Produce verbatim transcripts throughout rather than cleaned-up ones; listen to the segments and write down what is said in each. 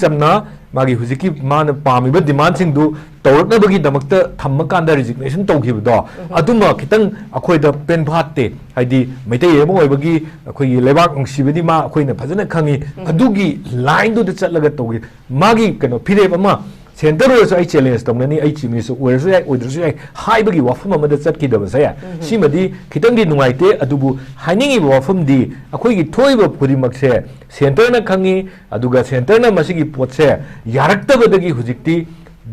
ꯆꯝꯅ ꯃꯥꯒꯤ ꯍꯧꯖꯤꯛꯀꯤ ꯃꯥꯅ ꯄꯥꯝꯃꯤꯕ ꯗꯤꯃꯥꯟꯁꯤꯡꯗꯨ ꯇꯧꯔꯛꯅꯕꯒꯤꯗꯃꯛꯇ ꯊꯝꯃꯀꯥꯟꯗ ꯔꯤꯖꯤꯒꯅꯦꯁꯟ ꯇꯧꯈꯤꯕꯗꯣ, ꯑꯗꯨꯃ ꯈꯤꯇꯪ ꯑꯩꯈꯣꯏꯗ ꯄꯦꯟ ꯐꯥꯠꯇꯦ꯫ ꯍꯥꯏꯗꯤ ꯃꯩꯇꯩ ꯑꯃ ꯑꯣꯏꯕꯒꯤ ꯑꯩꯈꯣꯏꯒꯤ ꯂꯩꯕꯥꯛ ꯅꯨꯡꯁꯤꯕꯗꯤ ꯃꯥ ꯑꯩꯈꯣꯏꯅ ꯐꯖꯅ ꯈꯪꯉꯤ꯫ ꯑꯗꯨꯒꯤ ꯂꯥꯏꯟꯗꯨꯗ ꯆꯠꯂꯒ ꯇꯧꯈꯤ꯫ ꯃꯥꯒꯤ ꯀꯩꯅꯣ ꯐꯤꯔꯦꯞ ꯑꯃ ꯁꯦꯟꯇꯔ ꯑꯣꯏꯔꯁꯨ ꯑꯩ ꯆꯦꯂꯦꯟꯖ ꯇꯧꯅꯅꯤ, ꯑꯩ ꯆꯤꯐ ꯃꯤꯅꯤꯁꯇꯔ ꯑꯣꯏꯔꯁꯨ ꯌꯥꯏ, ꯑꯣꯏꯗ꯭ꯔꯁꯨ ꯌꯥꯏ ꯍꯥꯏꯕꯒꯤ ꯋꯥꯐꯝ ꯑꯃꯗ ꯆꯠꯈꯤꯗꯕꯁꯦ, ꯁꯤꯃꯗꯤ ꯈꯤꯇꯪꯗꯤ ꯅꯨꯡꯉꯥꯏꯇꯦ꯫ ꯑꯗꯨꯕꯨ ꯍꯥꯏꯅꯤꯡꯉꯤꯕ ꯋꯥꯐꯝꯗꯤ ꯑꯩꯈꯣꯏꯒꯤ ꯊꯣꯛꯏꯕ ꯈꯨꯗꯤꯡꯃꯛꯁꯦ ꯁꯦꯟꯇꯔꯅ ꯈꯪꯉꯤ, ꯑꯗꯨꯒ ꯁꯦꯟꯇꯔꯅ ꯃꯁꯤꯒꯤ ꯄꯣꯠꯁꯦ ꯌꯥꯔꯛꯇꯕꯗꯒꯤ ꯍꯧꯖꯤꯛꯇꯤ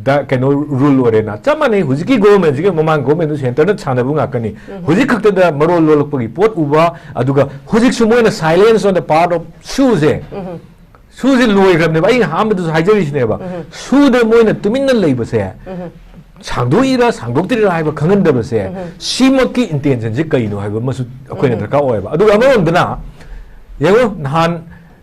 ꯗ ꯀꯩꯅꯣ ꯔꯨꯜ ꯑꯣꯏꯔꯦꯅ꯫ ꯆꯞ ꯃꯥꯟꯅꯩ꯫ ꯍꯧꯖꯤꯛꯀꯤ ꯒꯣꯚꯔꯟꯃꯦꯟꯁꯤꯒ ꯃꯃꯥꯡ ꯒꯣꯚꯔꯟꯃꯦꯟꯗꯨ ꯁꯦꯟꯇꯔꯅ ꯁꯥꯟꯅꯕ ꯉꯥꯛꯇꯅꯤ꯫ ꯍꯧꯖꯤꯛ ꯈꯛꯇꯗ ꯃꯔꯣꯜ ꯂꯣꯜꯂꯛꯄꯒꯤ ꯄꯣꯠ ꯎꯕ, ꯑꯗꯨꯒ ꯍꯧꯖꯤꯛꯁꯨ ꯃꯣꯏꯅ silence on the part of ꯁꯨꯁꯦ, ꯁꯨꯁꯦ ꯂꯣꯏꯈ꯭ꯔꯕꯅꯦꯕ꯫ ꯑꯩꯅ ꯑꯍꯥꯟꯕꯗꯁꯨ ꯍꯥꯏꯖꯔꯤꯁꯤꯅꯦꯕ, ꯁꯨꯗ ꯃꯣꯏꯅ ꯇꯨꯃꯤꯟꯅ ꯂꯩꯕꯁꯦ ꯁꯥꯡꯗꯣꯛꯏꯔꯥ ꯁꯥꯡꯗꯣꯛꯇ꯭ꯔꯤꯔꯥ ꯍꯥꯏꯕ ꯈꯪꯍꯟꯗꯕꯁꯦ, ꯁꯤꯃꯛꯀꯤ ꯏꯟꯇꯦꯟꯁꯟꯁꯦ ꯀꯩꯅꯣ ꯍꯥꯏꯕ ꯑꯃꯁꯨ ꯑꯩꯈꯣꯏꯅ ꯗꯔꯀꯥꯔ ꯑꯣꯏꯌꯦꯕ꯫ ꯑꯗꯨꯒ ꯑꯃꯔꯣꯝꯗꯅ ꯌꯦꯡꯉꯣ, ꯅꯍꯥꯟ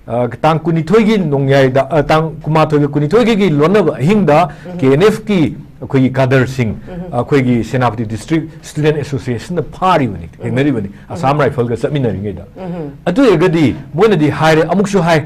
ꯑ, ꯇꯥꯡ ꯀꯨꯟꯅꯤꯊꯣꯏꯒꯤ ꯅꯣꯡꯌꯥꯏꯗ, ꯑ, ꯇꯥꯡ ꯀꯨꯟꯃꯥꯊꯣꯏꯒ ꯀꯨꯟꯅꯤꯊꯣꯏꯒꯤ ꯂꯣꯟꯅꯕ ꯑꯍꯤꯡꯗ ꯀꯦ ꯑꯦꯟ ꯑꯦꯐꯀꯤ ꯑꯩꯈꯣꯏꯒꯤ ꯀꯥꯗꯔꯁꯤꯡ, ꯑꯩꯈꯣꯏꯒꯤ ꯁꯦꯅꯥꯄꯇꯤ ꯗꯤꯁꯇ꯭ꯔꯤꯛ ꯁ꯭ꯇꯨꯗꯦꯟ ꯑꯦꯁꯣꯁꯤꯌꯦꯁꯟꯅ ꯐꯥꯔꯤꯕꯅꯤ, ꯊꯦꯡꯅꯔꯤꯕꯅꯤ, ꯑꯁꯥꯝ ꯔꯥꯏꯐꯜꯒ ꯆꯠꯃꯤꯟꯅꯔꯤꯉꯩꯗ꯫ ꯑꯗꯨ ꯑꯣꯏꯔꯒꯗꯤ ꯃꯣꯏꯅꯗꯤ ꯍꯥꯏꯔꯦ, ꯑꯃꯨꯛꯁꯨ ꯍꯥꯏ,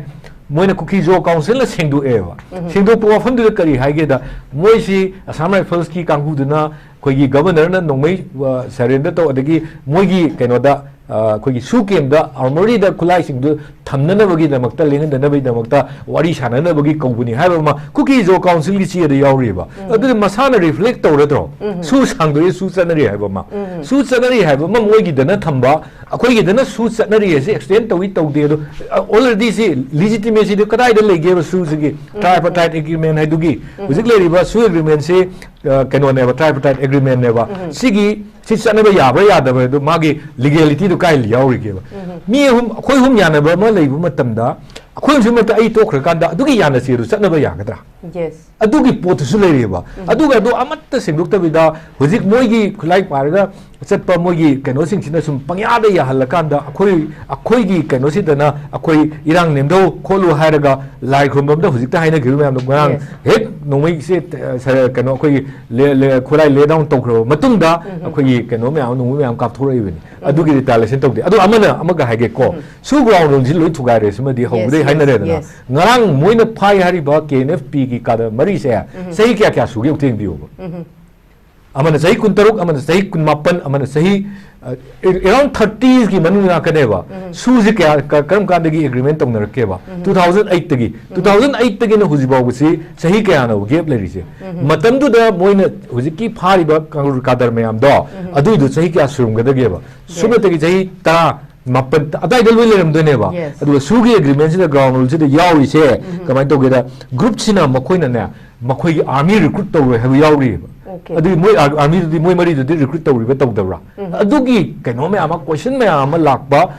ꯃꯣꯏꯅ ꯀꯨꯀꯤ-ꯖꯣ ꯀꯥꯎꯟꯁꯤꯜꯅ ꯁꯦꯡꯗꯣꯛꯑꯦꯕ꯫ ꯁꯦꯡꯗꯣꯛꯄ ꯋꯥꯐꯝꯗꯨꯗ ꯀꯔꯤ ꯍꯥꯏꯒꯦꯗ, ꯃꯣꯏꯁꯤ ꯑꯁꯥꯝ ꯔꯥꯏꯐꯜꯁꯀꯤ ꯀꯥꯡꯕꯨꯗꯨꯅ ꯑꯩꯈꯣꯏꯒꯤ ꯒꯕꯔꯅꯔꯅ ꯅꯣꯡꯃꯩ, ꯑ, ꯁꯔꯦꯟꯗꯔ ꯇꯧ, ꯑꯗꯒꯤ ꯃꯣꯏꯒꯤ ꯀꯩꯅꯣꯗ, ꯑ, ꯑꯩꯈꯣꯏꯒꯤ ꯁꯨ ꯀꯦꯝꯗ ꯑꯥꯔꯃꯣꯔꯤꯗ ꯈꯨꯠꯂꯥꯏꯁꯤꯡꯗꯨ ꯊꯝꯅꯅꯕꯒꯤꯗꯃꯛꯇ, ꯂꯦꯡꯍꯟꯗꯅꯕꯒꯤꯗꯃꯛꯇ ꯋꯥꯔꯤ ꯁꯥꯟꯅꯅꯕꯒꯤ ꯀꯧꯕꯅꯤ ꯍꯥꯏꯕ ꯑꯃ ꯀꯨꯀꯤ-ꯖꯣ ꯀꯥꯎꯟꯁꯤꯜꯒꯤ ꯆꯦꯗ ꯌꯥꯎꯔꯤꯕ꯫ ꯑꯗꯨꯗꯤ ꯃꯁꯥꯅ ꯔꯤꯐ꯭ꯂꯦꯛ ꯇꯧꯔꯗ꯭ꯔꯣ? ꯁꯨ ꯁꯥꯡꯗꯣꯛꯑꯦ, ꯁꯨ ꯆꯠꯅꯔꯤ ꯍꯥꯏꯕ ꯑꯃ꯫ ꯁꯨ ꯆꯠꯅꯔꯤ ꯍꯥꯏꯕ ꯑꯃ ꯃꯣꯏꯒꯤꯗꯅ ꯊꯝꯕ, ꯑꯩꯈꯣꯏꯒꯤꯗꯅ ꯁꯨ ꯆꯠꯅꯔꯤ ꯍꯥꯏꯁꯦ ꯑꯦꯛꯁꯇꯦꯟ ꯇꯧꯏ ꯇꯧꯗꯦ ꯑꯗꯣ, ꯑ, already ꯁꯤ ꯂꯤꯖꯤꯇꯤꯃꯦꯁꯤꯗꯨ ꯀꯗꯥꯏꯗ ꯂꯩꯒꯦꯕ ꯁꯨꯁꯤꯒꯤ? ꯇ꯭ꯔꯥꯏꯄꯥꯔꯇꯥꯏꯠ ꯑꯦꯒ꯭ꯔꯤꯃꯦꯟ ꯍꯥꯏꯗꯨꯒꯤ ꯍꯧꯖꯤꯛ ꯂꯩꯔꯤꯕ ꯁꯨ ꯑꯦꯒ꯭ꯔꯤꯃꯦꯟꯁꯤ, ꯑ, ꯀꯩꯅꯣꯅꯦꯕ, ꯇ꯭ꯔꯥꯏꯄꯥꯔꯇꯥꯏꯠ ꯑꯦꯒ꯭ꯔꯤꯃꯦꯟꯅꯦꯕ꯫ ꯁꯤꯒꯤ, ꯁꯤ ꯆꯠꯅꯕ ꯌꯥꯕ꯭ꯔꯥ ꯌꯥꯗꯕ꯭ꯔꯥ ꯑꯗꯨ ꯃꯥꯒꯤ ꯂꯤꯒꯦꯂꯤꯇꯤꯗꯨ ꯀꯥꯏ ꯌꯥꯎꯔꯤꯒꯦꯕ? ꯃꯤ ꯑꯍꯨꯝ, ꯑꯩꯈꯣꯏ ꯑꯍꯨꯝ ꯌꯥꯅꯕ ꯑꯃ ꯂꯩꯕ ꯃꯇꯝꯗ ꯑꯩꯈꯣꯏ ꯑꯍꯨꯝꯁꯤ ꯃꯔꯛꯇ ꯑꯩ ꯇꯣꯛꯈ꯭ꯔꯀꯥꯟꯗ ꯑꯗꯨꯒꯤ ꯌꯥꯅꯁꯦ ꯑꯗꯨ ꯆꯠꯅꯕ ꯌꯥꯒꯗ꯭ꯔꯥ? ꯌꯦꯁ꯫ ꯑꯗꯨꯒꯤ ꯄꯣꯠꯇꯨꯁꯨ ꯂꯩꯔꯤꯑꯕ꯫ ꯑꯗꯨꯒ ꯑꯗꯨ ꯑꯃꯠꯇ ꯁꯦꯡꯗꯣꯛꯇꯕꯤꯗ ꯍꯧꯖꯤꯛ ꯃꯣꯏꯒꯤ ꯈꯨꯠꯂꯥꯏ ꯄꯥꯏꯔꯒ ꯆꯠꯄ ꯃꯣꯏꯒꯤ ꯀꯩꯅꯣꯁꯤꯡꯁꯤꯅ ꯁꯨꯝ ꯄꯪꯌꯥꯗ ꯌꯥꯍꯜꯂꯀꯥꯟꯗ ꯑꯩꯈꯣꯏ, ꯑꯩꯈꯣꯏꯒꯤ ꯀꯩꯅꯣꯁꯤꯗꯅ ꯑꯩꯈꯣꯏ ꯏꯔꯥꯡ ꯅꯦꯝꯗꯧ ꯈꯣꯠꯂꯨ ꯍꯥꯏꯔꯒ ꯂꯥꯏ ꯈꯨꯔꯨꯝꯕꯝꯗ ꯍꯧꯖꯤꯛꯇ ꯍꯥꯏꯅꯈꯤꯕ ꯃꯌꯥꯝꯗꯣ ꯉꯔꯥꯡ Yes. ꯍꯦꯛ ꯅꯣꯡꯃꯩꯁꯦ, ꯑ, ꯁ-, ꯀꯩꯅꯣ ꯑꯩꯈꯣꯏꯒꯤ ꯂꯦ-, ꯂꯦ-, ꯈꯨꯠꯂꯥꯏ ꯂꯦ ꯗꯥꯎꯟ ꯇꯧꯈ꯭ꯔꯕ ꯃꯇꯨꯡꯗ ꯑꯩꯈꯣꯏꯒꯤ ꯀꯩꯅꯣ ꯃꯌꯥꯝ, ꯅꯣꯡꯃꯩ ꯃꯌꯥꯝ ꯀꯥꯞꯊꯣꯔꯛꯏꯕꯅꯤ꯫ ꯑꯗꯨꯒꯤ ꯔꯤꯇꯥꯂꯤꯌꯦꯁꯟ ꯇꯧꯗꯦ꯫ ꯑꯗꯨ ꯑꯃꯅ ꯑꯃꯒ ꯍꯥꯏꯒꯦꯀꯣ, ꯁꯨ ꯒ꯭ꯔꯥꯎꯟ ꯔꯨꯜꯁꯤ ꯂꯣꯏ ꯊꯨꯒꯥꯏꯔꯦ꯫ ꯁꯤꯃꯗꯤ ꯍꯧꯕꯗꯩ yes, ꯍꯥꯏꯅꯔꯦꯗꯅ꯫ yes. ꯉꯔꯥꯡ ꯃꯣꯏꯅ ꯐꯥꯏ ꯍꯥꯏꯔꯤꯕ ꯀꯦ ꯑꯦꯟ ꯑꯦꯐ ꯄꯤꯒꯤ ꯀꯥꯗꯔ ꯃꯔꯤꯁꯦ ꯆꯍꯤ ꯀꯌꯥ ꯀꯌꯥ ꯁꯨꯒꯦ ꯑꯃꯨꯛꯇ ꯌꯦꯡꯕꯤꯌꯣꯕ꯫ ꯑꯃꯅ ꯆꯍꯤ ꯀꯨꯟꯇꯔꯨꯛ, ꯑꯃꯅ ꯆꯍꯤ ꯀꯨꯟꯃꯥꯄꯟ, ꯑꯃꯅ ꯆꯍꯤ ꯑꯦꯔꯥꯎꯟ ꯊꯥꯔꯇꯤꯒꯤ ꯃꯅꯨꯡ ꯉꯥꯛꯀꯅꯦꯕ꯫ ꯁꯨꯁꯤ ꯀꯌꯥ ꯀ- ꯀꯔꯝ ꯀꯥꯟꯗꯒꯤ ꯑꯦꯒ꯭ꯔꯤꯃꯦꯟ ꯇꯧꯅꯔꯛꯀꯦꯕ? ꯇꯨ ꯊꯥꯎꯖꯟ ꯑꯩꯠꯇꯒꯤ꯫ ꯇꯨ ꯊꯥꯎꯖꯟ ꯑꯩꯠꯇꯒꯤꯅ ꯍꯧꯖꯤꯛ ꯐꯥꯎꯕꯁꯤ ꯆꯍꯤ ꯀꯌꯥꯅꯣ ꯒꯦꯞ ꯂꯩꯔꯤꯁꯦ? ꯃꯇꯝꯗꯨꯗ ꯃꯣꯏꯅ ꯍꯧꯖꯤꯛꯀꯤ ꯐꯥꯔꯤꯕ ꯀꯥꯡꯂꯨꯞ ꯀꯥꯗꯔ ꯃꯌꯥꯝꯗꯣ, ꯑꯗꯨꯏꯗꯣ ꯆꯍꯤ ꯀꯌꯥ ꯁꯨꯔꯝꯒꯗꯒꯦꯕ? ꯁꯨꯞꯅꯇꯒꯤ ꯆꯍꯤ ꯇꯔꯥ ꯃꯥꯄꯟ ꯑꯗꯥꯏꯗ ꯂꯣꯏ ꯂꯩꯔꯝꯗꯣꯏꯅꯦꯕ꯫ Yes. ꯑꯗꯨꯒ ꯁꯨꯒꯤ ꯑꯦꯒ꯭ꯔꯤꯃꯦꯟꯁꯤꯗ, ꯒ꯭ꯔꯥꯎꯟ ꯔꯨꯜꯁꯤꯗ ꯌꯥꯎꯔꯤꯁꯦ ꯀꯃꯥꯏꯅ ꯇꯧꯒꯦꯗ, ꯒ꯭ꯔꯨꯞꯁꯤꯅ ꯃꯈꯣꯏꯅꯅꯦ, ꯃꯈꯣꯏꯒꯤ ꯑꯥꯔꯃꯤ ꯔꯤꯀ꯭ꯔꯨꯠ ꯇꯧꯔꯣꯏ ꯍꯥꯏꯕ ꯌꯥꯎꯔꯤꯕ꯫ Okay. ꯑꯗꯨꯒꯤ ꯃꯣꯏ ꯑꯥꯔ- ꯑꯥꯔꯃꯤꯗꯨꯗꯤ ꯃꯣꯏ ꯃꯔꯤꯗꯨꯗꯤ ꯔꯤꯀ꯭ꯔꯨꯠ ꯇꯧꯔꯤꯕ ꯇꯧꯗꯕ꯭ꯔꯥ? ꯑꯗꯨꯒꯤ ꯀꯩꯅꯣ ꯃꯌꯥꯝ ꯑꯃ, ꯀꯣꯏꯁꯟ ꯃꯌꯥꯝ ꯑꯃ ꯂꯥꯛꯄ,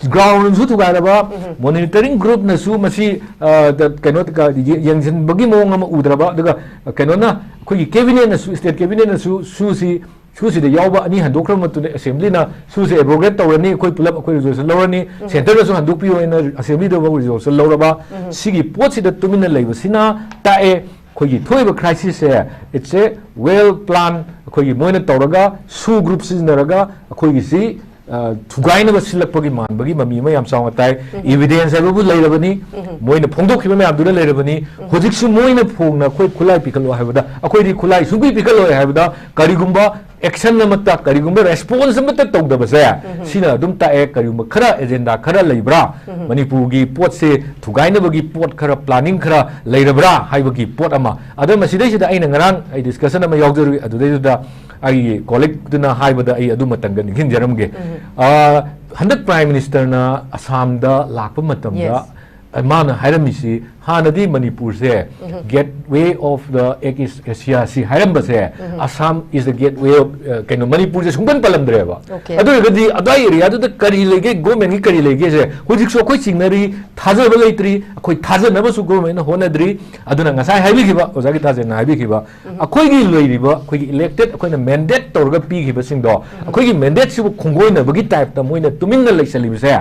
ꯒ꯭ꯔꯥꯎꯟ ꯔꯨꯜꯁꯨ ꯊꯨꯒꯥꯏꯔꯕ, ꯃꯣꯅꯤꯇꯔꯤꯡ ꯒ꯭ꯔꯨꯞꯅꯁꯨ ꯃꯁꯤ ꯑ, ꯗ- ꯀꯩꯅꯣ ꯀ- ꯌꯦ- ꯌꯦꯡꯁꯤꯟꯕꯒꯤ ꯃꯑꯣꯡ ꯑꯃ ꯎꯗ꯭ꯔꯕ, ꯑꯗꯨꯒ ꯀꯩꯅꯣꯅ, ꯑꯩꯈꯣꯏꯒꯤ ꯀꯦꯕꯤꯅꯦꯠꯅꯁꯨ, ꯁ꯭ꯇꯦꯠ ꯀꯦꯕꯤꯅꯦꯠꯅꯁꯨ ꯁꯨꯁꯤ, ꯁꯨꯁꯤꯗ ꯌꯥꯎꯕ ꯑꯅꯤ ꯍꯟꯗꯣꯛꯈ꯭ꯔꯕ ꯃꯇꯨꯡꯗ ꯑꯦꯁꯦꯝꯕ꯭ꯂꯤꯅ ꯁꯨꯁꯤ ꯑꯦꯕ꯭ꯔꯣꯒꯦꯠ ꯇꯧꯔꯅꯤ, ꯑꯩꯈꯣꯏ ꯄꯨꯂꯞ ꯑꯩꯈꯣꯏ ꯔꯤꯖꯣꯂꯨꯁꯟ ꯂꯧꯔꯅꯤ, ꯁꯦꯟꯇꯔꯅꯁꯨ ꯍꯟꯗꯣꯛꯄꯤꯌꯣ ꯍꯥꯏꯅ ꯑꯦꯁꯦꯝꯕ꯭ꯂꯤꯗ ꯐꯥꯎꯕ ꯔꯤꯖꯣꯂꯨꯁꯟ ꯂꯧꯔꯕ꯫ ꯁꯤꯒꯤ ꯄꯣꯠꯁꯤꯗ ꯇꯨꯃꯤꯟꯅ ꯂꯩꯕꯁꯤꯅ ꯇꯥꯛꯑꯦ, ꯑꯩꯈꯣꯏꯒꯤ ꯊꯣꯛꯏꯕ ꯀ꯭ꯔꯥꯏꯁꯤꯁꯁꯦ, it's a well plan, ꯑꯩꯈꯣꯏꯒꯤ ꯃꯣꯏꯅ ꯇꯧꯔꯒ, ꯁꯨ ꯒ꯭ꯔꯨꯞ ꯁꯤꯖꯤꯟꯅꯔꯒ ꯑꯩꯈꯣꯏꯒꯤꯁꯤ ꯑ, ꯊꯨꯒꯥꯏꯅꯕ ꯁꯤꯜꯂꯛꯄꯒꯤ ꯃꯥꯟꯕꯒꯤ ꯃꯃꯤ ꯑꯃ ꯌꯥꯝ ꯆꯥꯎꯅ ꯇꯥꯏ꯫ ꯏꯚꯤꯗꯦꯟꯁ ꯍꯥꯏꯕꯕꯨ ꯂꯩꯔꯕꯅꯤ, ꯃꯣꯏꯅ ꯐꯣꯡꯗꯣꯛꯈꯤꯕ ꯃꯌꯥꯝꯗꯨꯅ ꯂꯩꯔꯕꯅꯤ꯫ ꯍꯧꯖꯤꯛꯁꯨ ꯃꯣꯏꯅ ꯐꯣꯡꯅ ꯑꯩꯈꯣꯏ ꯈꯨꯠꯂꯥꯏ ꯄꯤꯈꯠꯂꯣ ꯍꯥꯏꯕꯗ, ꯑꯩꯈꯣꯏꯗꯤ ꯈꯨꯠꯂꯥꯏ ꯁꯨꯡꯄꯤ ꯄꯤꯈꯠꯂꯣꯏ ꯍꯥꯏꯕꯗ, ꯀꯔꯤꯒꯨꯝꯕ ꯑꯦꯛꯁꯟ ꯑꯃꯠꯇ, ꯀꯔꯤꯒꯨꯝꯕ ꯔꯦꯁꯄꯣꯟꯁ ꯑꯃꯠꯇ ꯇꯧꯗꯕꯁꯦ, ꯁꯤꯅ ꯑꯗꯨꯝ ꯇꯥꯛꯑꯦ, ꯀꯔꯤꯒꯨꯝꯕ ꯈꯔ ꯑꯦꯖꯦꯟꯗꯥ ꯈꯔ ꯂꯩꯕ꯭ꯔꯥ, ꯃꯅꯤꯄꯨꯔꯒꯤ ꯄꯣꯠꯁꯦ ꯊꯨꯒꯥꯏꯅꯕꯒꯤ ꯄꯣꯠ ꯈꯔ, ꯄ꯭ꯂꯥꯅꯤꯡ ꯈꯔ ꯂꯩꯔꯕ꯭ꯔꯥ ꯍꯥꯏꯕꯒꯤ ꯄꯣꯠ ꯑꯃ꯫ ꯑꯗꯣ ꯃꯁꯤꯗꯩꯁꯤꯗ ꯑꯩꯅ ꯉꯔꯥꯡ ꯑꯩ ꯗꯤꯁꯀꯁꯟ ꯑꯃ ꯌꯥꯎꯖꯔꯨꯏ, ꯑꯗꯨꯗꯩꯗꯨꯗ ꯑꯩꯒꯤ ꯀꯣꯂꯤꯛꯇꯨꯅ ꯍꯥꯏꯕꯗ ꯑꯩ ꯑꯗꯨ ꯃꯇꯝꯗ ꯅꯤꯡꯁꯤꯡꯖꯔꯝꯒꯦ꯫ ꯑ, ꯍꯟꯗꯛ ꯄ꯭ꯔꯥꯏꯝ ꯃꯤꯅꯤꯁꯇꯔꯅ ꯑꯁꯥꯝꯗ ꯂꯥꯛꯄ ꯃꯇꯝꯗ, Yes. ꯑ, ꯃꯥꯅ ꯍꯥꯏꯔꯝꯃꯤꯁꯤ, ꯍꯥꯟꯅꯗꯤ ꯃꯅꯤꯄꯨꯔꯁꯦ gateway of the Asia ꯁꯤ ꯍꯥꯏꯔꯝꯕꯁꯦ, Assam is the gateway of, ꯑ, ꯀꯩꯅꯣ, ꯃꯅꯤꯄꯨꯔꯁꯦ ꯁꯨꯡꯄꯟ ꯄꯜꯂꯝꯗ꯭ꯔꯦꯕ꯫ Okay. ꯑꯗꯨ ꯑꯣꯏꯔꯒꯗꯤ ꯑꯗꯥꯏ ꯑꯦꯔꯤꯌꯥꯗꯨꯗ ꯀꯔꯤ ꯂꯩꯒꯦ, ꯒꯣꯔꯃꯦꯟꯒꯤ ꯀꯔꯤ ꯂꯩꯒꯦꯁꯦ ꯍꯧꯖꯤꯛꯁꯨ ꯑꯩꯈꯣꯏ ꯆꯤꯡꯅꯔꯤ, ꯊꯥꯖꯕ ꯂꯩꯇ꯭ꯔꯤ, ꯑꯩꯈꯣꯏ ꯊꯥꯖꯅꯕꯁꯨ ꯒꯣꯔꯃꯦꯟꯅ ꯍꯣꯠꯅꯗ꯭ꯔꯤ꯫ ꯑꯗꯨꯅ ꯉꯁꯥꯏ ꯍꯥꯏꯕꯤꯈꯤꯕ, ꯑꯣꯖꯥ ꯒꯤꯇꯥꯖꯦꯟꯅ ꯍꯥꯏꯕꯤꯈꯤꯕ, ꯑꯩꯈꯣꯏꯒꯤ ꯂꯩꯔꯤꯕ, ꯑꯩꯈꯣꯏꯒꯤ ꯏꯂꯦꯛꯇꯦꯠ, ꯑꯩꯈꯣꯏꯅ ꯃꯦꯟꯗꯦꯠ ꯇꯧꯔꯒ ꯄꯤꯈꯤꯕꯁꯤꯡꯗꯣ, ꯑꯩꯈꯣꯏꯒꯤ ꯃꯦꯟꯗꯦꯠꯁꯤꯕꯨ ꯈꯣꯡꯒꯣꯏꯅꯕꯒꯤ ꯇꯥꯏꯞꯇ ꯃꯣꯏꯅ ꯇꯨꯃꯤꯟꯅ ꯂꯩꯁꯜꯂꯤꯕꯁꯦ,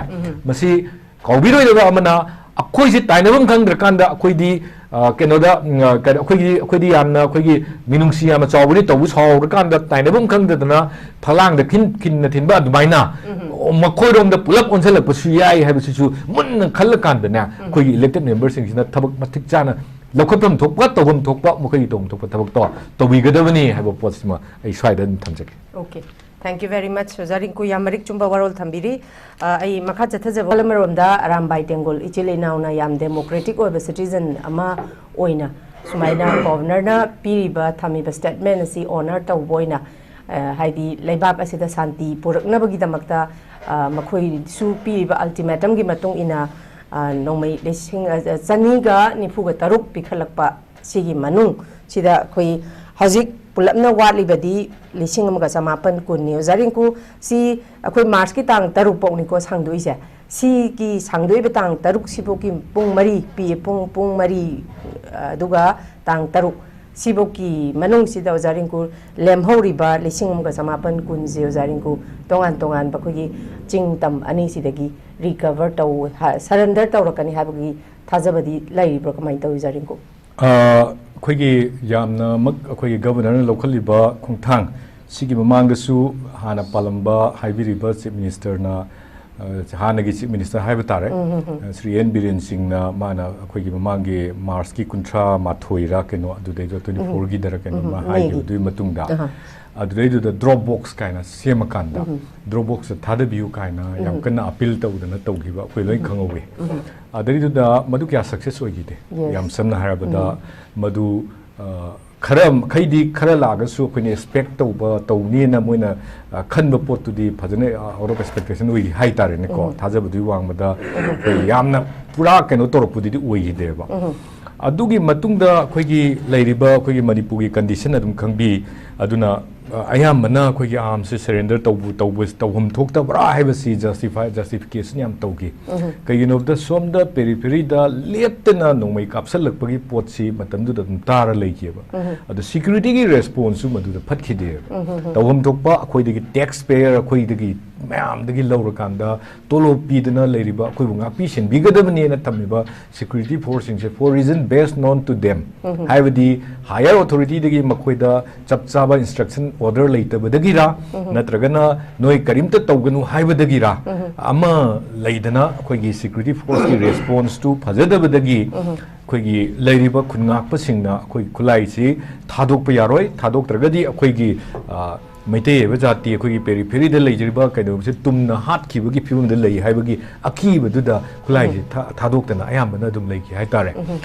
ꯃꯁꯤ ꯀꯥꯎꯕꯤꯔꯣꯏꯗꯕ ꯑꯃꯅ, ꯑꯩꯈꯣꯏꯁꯦ ꯇꯥꯏꯅꯐꯝ ꯈꯪꯗ꯭ꯔꯀꯥꯟꯗ ꯑꯩꯈꯣꯏꯗꯤ ꯑ, ꯀꯩꯅꯣꯗ, ꯎꯝ, ꯑ, ꯀꯩꯅꯣ, ꯑꯩꯈꯣꯏꯒꯤ, ꯑꯩꯈꯣꯏꯗꯤ ꯌꯥꯝꯅ, ꯑꯩꯈꯣꯏꯒꯤ ꯃꯤꯅꯨꯡꯁꯤ ꯌꯥꯝꯅ ꯆꯥꯎꯕꯗꯤ ꯇꯧꯕ, ꯁꯥꯎꯔꯀꯥꯟꯗ ꯇꯥꯏꯅꯐꯝ ꯈꯪꯗꯗꯅ ꯐꯂꯥꯡꯗ ꯈꯤꯟ-, ꯈꯤꯟꯅ ꯊꯤꯟꯕ ꯑꯗꯨꯃꯥꯏꯅ, ꯎꯝ꯫ ꯑꯣ, ꯃꯈꯣꯏꯔꯣꯝꯗ ꯄꯨꯂꯞ ꯑꯣꯟꯁꯤꯜꯂꯛꯄꯁꯨ ꯌꯥꯏ ꯍꯥꯏꯕꯁꯤꯁꯨ ꯃꯨꯟꯅ ꯈꯜꯂꯀꯥꯟꯗꯅꯦ, ꯎꯝ꯫ ꯑꯩꯈꯣꯏꯒꯤ elected memberꯁꯤꯡꯁꯤꯅ ꯊꯕꯛ ꯃꯇꯤꯛ ꯆꯥꯅ ꯂꯧꯈꯠꯐꯝ ꯊꯣꯛꯄ, ꯇꯧꯐꯝ ꯊꯣꯛꯄ, ꯃꯈꯣꯏꯒꯤ ꯇꯧꯐꯝ ꯊꯣꯛꯄ ꯊꯕꯛꯇꯣ ꯇꯧꯕꯤꯒꯗꯕꯅꯤ ꯍꯥꯏꯕ ꯄꯣꯠꯁꯤꯃ ꯑꯩ ꯁ꯭ꯋꯥꯏꯗ ꯑꯗꯨꯝ ꯊꯝꯖꯒꯦ꯫ Okay. Thank you very much, ꯑꯣꯖꯥ ꯔꯤꯡꯀꯨ꯫ ꯌꯥꯝ ꯃꯔꯤꯛ ꯆꯨꯝꯕ ꯋꯥꯔꯣꯜ ꯊꯝꯕꯤꯔꯤ꯫ ꯑ, ꯑꯩ ꯃꯈꯥ ꯆꯠꯊꯖꯕ, ꯑꯃꯔꯣꯝꯗ ꯑꯔꯥꯝꯕꯥꯏ ꯇꯦꯡꯒꯣꯜ ꯏꯆꯤꯜ ꯏꯅꯥꯎꯅ ꯌꯥꯝ democratic ꯑꯣꯏꯕ citizen ꯑꯃ ꯑꯣꯏꯅ ꯁꯨꯃꯥꯏꯅ governorꯅ ꯄꯤꯔꯤꯕ, ꯊꯝꯃꯤꯕ statement ꯑꯁꯤ honour ꯇꯧꯕ ꯑꯣꯏꯅ, ꯑ, ꯍꯥꯏꯗꯤ ꯂꯩꯕꯥꯛ ꯑꯁꯤꯗ ꯁꯥꯟꯇꯤ ꯄꯨꯔꯛꯅꯕꯒꯤꯗꯃꯛꯇ, ꯑ, ꯃꯈꯣꯏꯁꯨ ꯄꯤꯔꯤꯕ ultimatumꯒꯤ ꯃꯇꯨꯡ ꯏꯟꯅ, ꯑ, ꯅꯣꯡꯃꯩ ꯂꯤꯁꯤꯡ, ꯑ, ꯆꯅꯤꯒ ꯅꯤꯐꯨꯒ ꯇꯔꯨꯛ ꯄꯤꯈꯠꯂꯛꯄ ꯁꯤꯒꯤ ꯃꯅꯨꯡ ꯁꯤꯗ ꯑꯩꯈꯣꯏ ꯍꯧꯖꯤꯛ ꯄꯨꯂꯞꯅ ꯋꯥꯠꯂꯤꯕꯗꯤ ꯂꯤꯁꯤꯡ ꯑꯃꯒ ꯆꯃꯥꯄꯟ ꯀꯨꯟꯅꯤ꯫ ꯑꯣꯖꯥ ꯔꯤꯡꯀꯨ, ꯁꯤ ꯑꯩꯈꯣꯏ Marchꯀꯤ ꯇꯥꯡ ꯇꯔꯨꯛ ꯐꯥꯎꯅꯤꯀꯣ ꯁꯥꯡꯗꯣꯛꯏꯁꯦ꯫ ꯁꯤꯒꯤ ꯁꯥꯡꯗꯣꯛꯏꯕ ꯇꯥꯡ ꯇꯔꯨꯛ ꯁꯤꯐꯥꯎꯒꯤ ꯄꯨꯡ ꯃꯔꯤ ꯄꯤ, ꯄꯨꯡ, ꯄꯨꯡ ꯃꯔꯤ, ꯑꯗꯨꯒ ꯇꯥꯡ ꯇꯔꯨꯛ ꯁꯤꯐꯥꯎꯒꯤ ꯃꯅꯨꯡꯁꯤꯗ ꯑꯣꯖꯥ ꯔꯤꯡꯀꯨ, ꯂꯦꯝꯍꯧꯔꯤꯕ ꯂꯤꯁꯤꯡ ꯑꯃꯒ ꯆꯃꯥꯄꯟ ꯀꯨꯟꯁꯦ ꯑꯣꯖꯥ ꯔꯤꯡꯀꯨ ꯇꯣꯉꯥꯟ ꯇꯣꯉꯥꯟꯕ ꯑꯩꯈꯣꯏꯒꯤ ꯆꯤꯡ ꯇꯝ ꯑꯅꯤꯁꯤꯗꯒꯤ recover ꯇꯧ-, ꯍꯥ-, surrender ꯇꯧꯔꯛꯀꯅꯤ ꯍꯥꯏꯕꯒꯤ ꯊꯥꯖꯕꯗꯤ ꯂꯩꯔꯤꯕ꯭ꯔꯥ? ꯀꯃꯥꯏꯅ ꯇꯧꯏ, ꯑꯣꯖꯥ ꯔꯤꯡꯀꯨ? ꯑ, ꯑꯩꯈꯣꯏꯒꯤ ꯌꯥꯝꯅꯃꯛ ꯑꯩꯈꯣꯏꯒꯤ governorꯅ ꯂꯧꯈꯠꯂꯤꯕ ꯈꯣꯡꯊꯥꯡ ꯁꯤꯒꯤ ꯃꯃꯥꯡꯗꯁꯨ ꯍꯥꯟꯅ ꯄꯥꯜꯂꯝꯕ ꯍꯥꯏꯕꯤꯔꯤꯕ Chief Ministerꯅ, ꯑ, ꯍꯥꯟꯅꯒꯤ Chief Minister ꯍꯥꯏꯕ ꯇꯥꯔꯦ, ꯎꯝ, ꯎꯝ, ꯎꯝ꯫ ꯑ, ꯁ꯭ꯔꯤ ꯑꯦꯟ ꯕꯤꯔꯦꯟ ꯁꯤꯡꯅ ꯃꯥꯅ ꯑꯩꯈꯣꯏꯒꯤ ꯃꯃꯥꯡꯒꯤ Marchꯀꯤ ꯀꯨꯟꯊ꯭ꯔꯥ ꯃꯥꯊꯣꯏꯔ ꯀꯩꯅꯣ, ꯑꯗꯨꯗꯩꯗ ꯎꯝ꯫ twenty fourꯒꯤꯗꯔ ꯀꯩꯅꯣ ꯎꯝ, ꯑꯃ ꯃꯦꯒꯤ꯫ ꯍꯥꯏꯈꯤꯕꯗꯨꯒꯤ ꯃꯇꯨꯡꯗ, ꯑꯍꯥ꯫ ꯑꯗꯨꯗꯩꯗꯨꯗ drop box ꯀꯥꯏꯅ ꯁꯦꯝꯃꯀꯥꯟꯗ, ꯎꯝ꯫ drop boxꯇ ꯊꯥꯗꯕꯤꯌꯨ ꯀꯥꯏꯅ ꯌꯥꯝ ꯎꯝ꯫ ꯀꯟꯅ appeal ꯇꯧꯗꯅ ꯇꯧꯈꯤꯕ ꯑꯩꯈꯣꯏ ꯂꯣꯏ ꯎꯝ꯫ ꯈꯪꯍꯧꯋꯤ꯫ ꯎꯝ꯫ ꯑꯗꯩꯗꯨꯗ ꯃꯗꯨ ꯀꯌꯥ success ꯑꯣꯏꯈꯤꯗꯦ꯫ Yes. ꯌꯥꯝ ꯁꯝꯅ ꯍꯥꯏꯔꯕꯗ, ꯎꯝ꯫ ꯃꯗꯨ, ꯑ, ꯈꯔ ꯃꯈꯩꯗꯤ ꯈꯔ ꯂꯥꯛꯑꯒꯁꯨ ꯑꯩꯈꯣꯏꯅ expect ꯇꯧꯕ, ꯇꯧꯅꯤꯅ ꯃꯣꯏꯅ, ꯑ, ꯈꯟꯕ ꯄꯣꯠꯇꯨꯗꯤ ꯐꯖꯅ, ꯑ, out of expectation ꯑꯣꯏꯈꯤ ꯍꯥꯏꯇꯥꯔꯦꯅꯦꯀꯣ꯫ ꯎꯝ꯫ ꯊꯥꯖꯕꯗꯨꯒꯤ ꯋꯥꯡꯃꯗ ꯎꯝ꯫ ꯑꯩꯈꯣꯏ ꯌꯥꯝꯅ ꯄꯨꯔꯥ ꯀꯩꯅꯣ ꯇꯧꯔꯛꯄꯗꯨꯗꯤ ꯑꯣꯏꯈꯤꯗꯦꯕ꯫ ꯎꯝ꯫ ꯑꯗꯨꯒꯤ ꯃꯇꯨꯡꯗ ꯑꯩꯈꯣꯏꯒꯤ ꯂꯩꯔꯤꯕ ꯑꯩꯈꯣꯏꯒꯤ ꯃꯅꯤꯄꯨꯔꯒꯤ condition ꯑꯗꯨꯝ ꯈꯪꯕꯤ꯫ ꯑꯗꯨꯅ, ꯑ, ꯑꯌꯥꯝꯕꯅ ꯑꯩꯈꯣꯏꯒꯤ armsꯁꯦ surrender ꯇꯧꯕ, ꯇꯧꯕ, ꯇꯧꯐꯝ ꯊꯣꯛꯇꯕ꯭ꯔꯥ ꯍꯥꯏꯕꯁꯤ justify, justification ꯌꯥꯝ ꯇꯧꯈꯤ꯫ ꯎꯝ꯫ ꯀꯩꯒꯤꯅꯣꯗ ꯁꯣꯝꯗ peripheryꯗ ꯂꯦꯞꯇꯅ ꯅꯣꯡꯃꯩ ꯀꯥꯞꯁꯤꯜꯂꯛꯄꯒꯤ ꯄꯣꯠꯁꯤ ꯃꯇꯝꯗꯨꯗ ꯑꯗꯨꯝ ꯇꯥꯔ ꯂꯩꯈꯤꯕ꯫ ꯎꯝ꯫ ꯑꯗꯣ securityꯒꯤ responseꯁꯨ ꯃꯗꯨꯗ ꯐꯠꯈꯤꯗꯦꯕ꯫ ꯎꯝ꯫ ꯇꯧꯐꯝ ꯊꯣꯛꯄ ꯑꯩꯈꯣꯏꯗꯒꯤ taxpayer, ꯑꯩꯈꯣꯏꯗꯒꯤ ꯃꯌꯥꯝꯗꯒꯤ ꯂꯧꯔꯀꯥꯟꯗ ꯇꯣꯂꯣꯞ ꯄꯤꯗꯅ ꯂꯩꯔꯤꯕ ꯑꯩꯈꯣꯏꯕꯨ ꯉꯥꯛꯄꯤ ꯁꯦꯟꯕꯤꯒꯗꯕꯅꯦꯅ ꯊꯝꯃꯤꯕ security force ꯁꯤꯡꯁꯦ, for reason best known to them, ꯍꯥꯏꯕꯗꯤ higher authority ꯗꯒꯤ ꯃꯈꯣꯏꯗ ꯆꯞ ꯆꯥꯕ instruction order ꯂꯩꯇꯕꯗꯒꯤꯔ, ꯅꯠꯇ꯭ꯔꯒꯅ ꯅꯣꯏ ꯀꯔꯤꯝꯇ ꯇꯧꯒꯅꯨ ꯍꯥꯏꯕꯗꯒꯤꯔ, ꯑꯃ ꯂꯩꯗꯅ ꯑꯩꯈꯣꯏꯒꯤ security force ꯀꯤ response ꯇꯨ ꯐꯖꯗꯕꯗꯒꯤ ꯑꯩꯈꯣꯏꯒꯤ ꯂꯩꯔꯤꯕ ꯈꯨꯟꯉꯥꯛꯄꯁꯤꯡꯅ ꯑꯩꯈꯣꯏ ꯈꯨꯠꯂꯥꯏꯁꯤ ꯊꯥꯗꯣꯛꯄ ꯌꯥꯔꯣꯏ, ꯊꯥꯗꯣꯛꯇ꯭ꯔꯒꯗꯤ ꯑꯩꯈꯣꯏꯒꯤ, ꯑ, ꯃꯩꯇꯩ ꯑꯣꯏꯕ ꯖꯥꯇꯤ ꯑꯩꯈꯣꯏꯒꯤ periphery ꯗ ꯂꯩꯖꯔꯤꯕ ꯀꯩꯗꯧꯕꯁꯦ ꯇꯨꯝꯅ ꯍꯥꯠꯈꯤꯕꯒꯤ ꯐꯤꯕꯝꯗ ꯂꯩ ꯍꯥꯏꯕꯒꯤ ꯑꯀꯤꯕꯗꯨꯗ ꯈꯨꯠꯂꯥꯏꯁꯦ ꯊꯥ-, ꯊꯥꯗꯣꯛꯇꯅ ꯑꯌꯥꯝꯕꯅ ꯑꯗꯨꯝ ꯂꯩꯈꯤ ꯍꯥꯏꯇꯥꯔꯦ꯫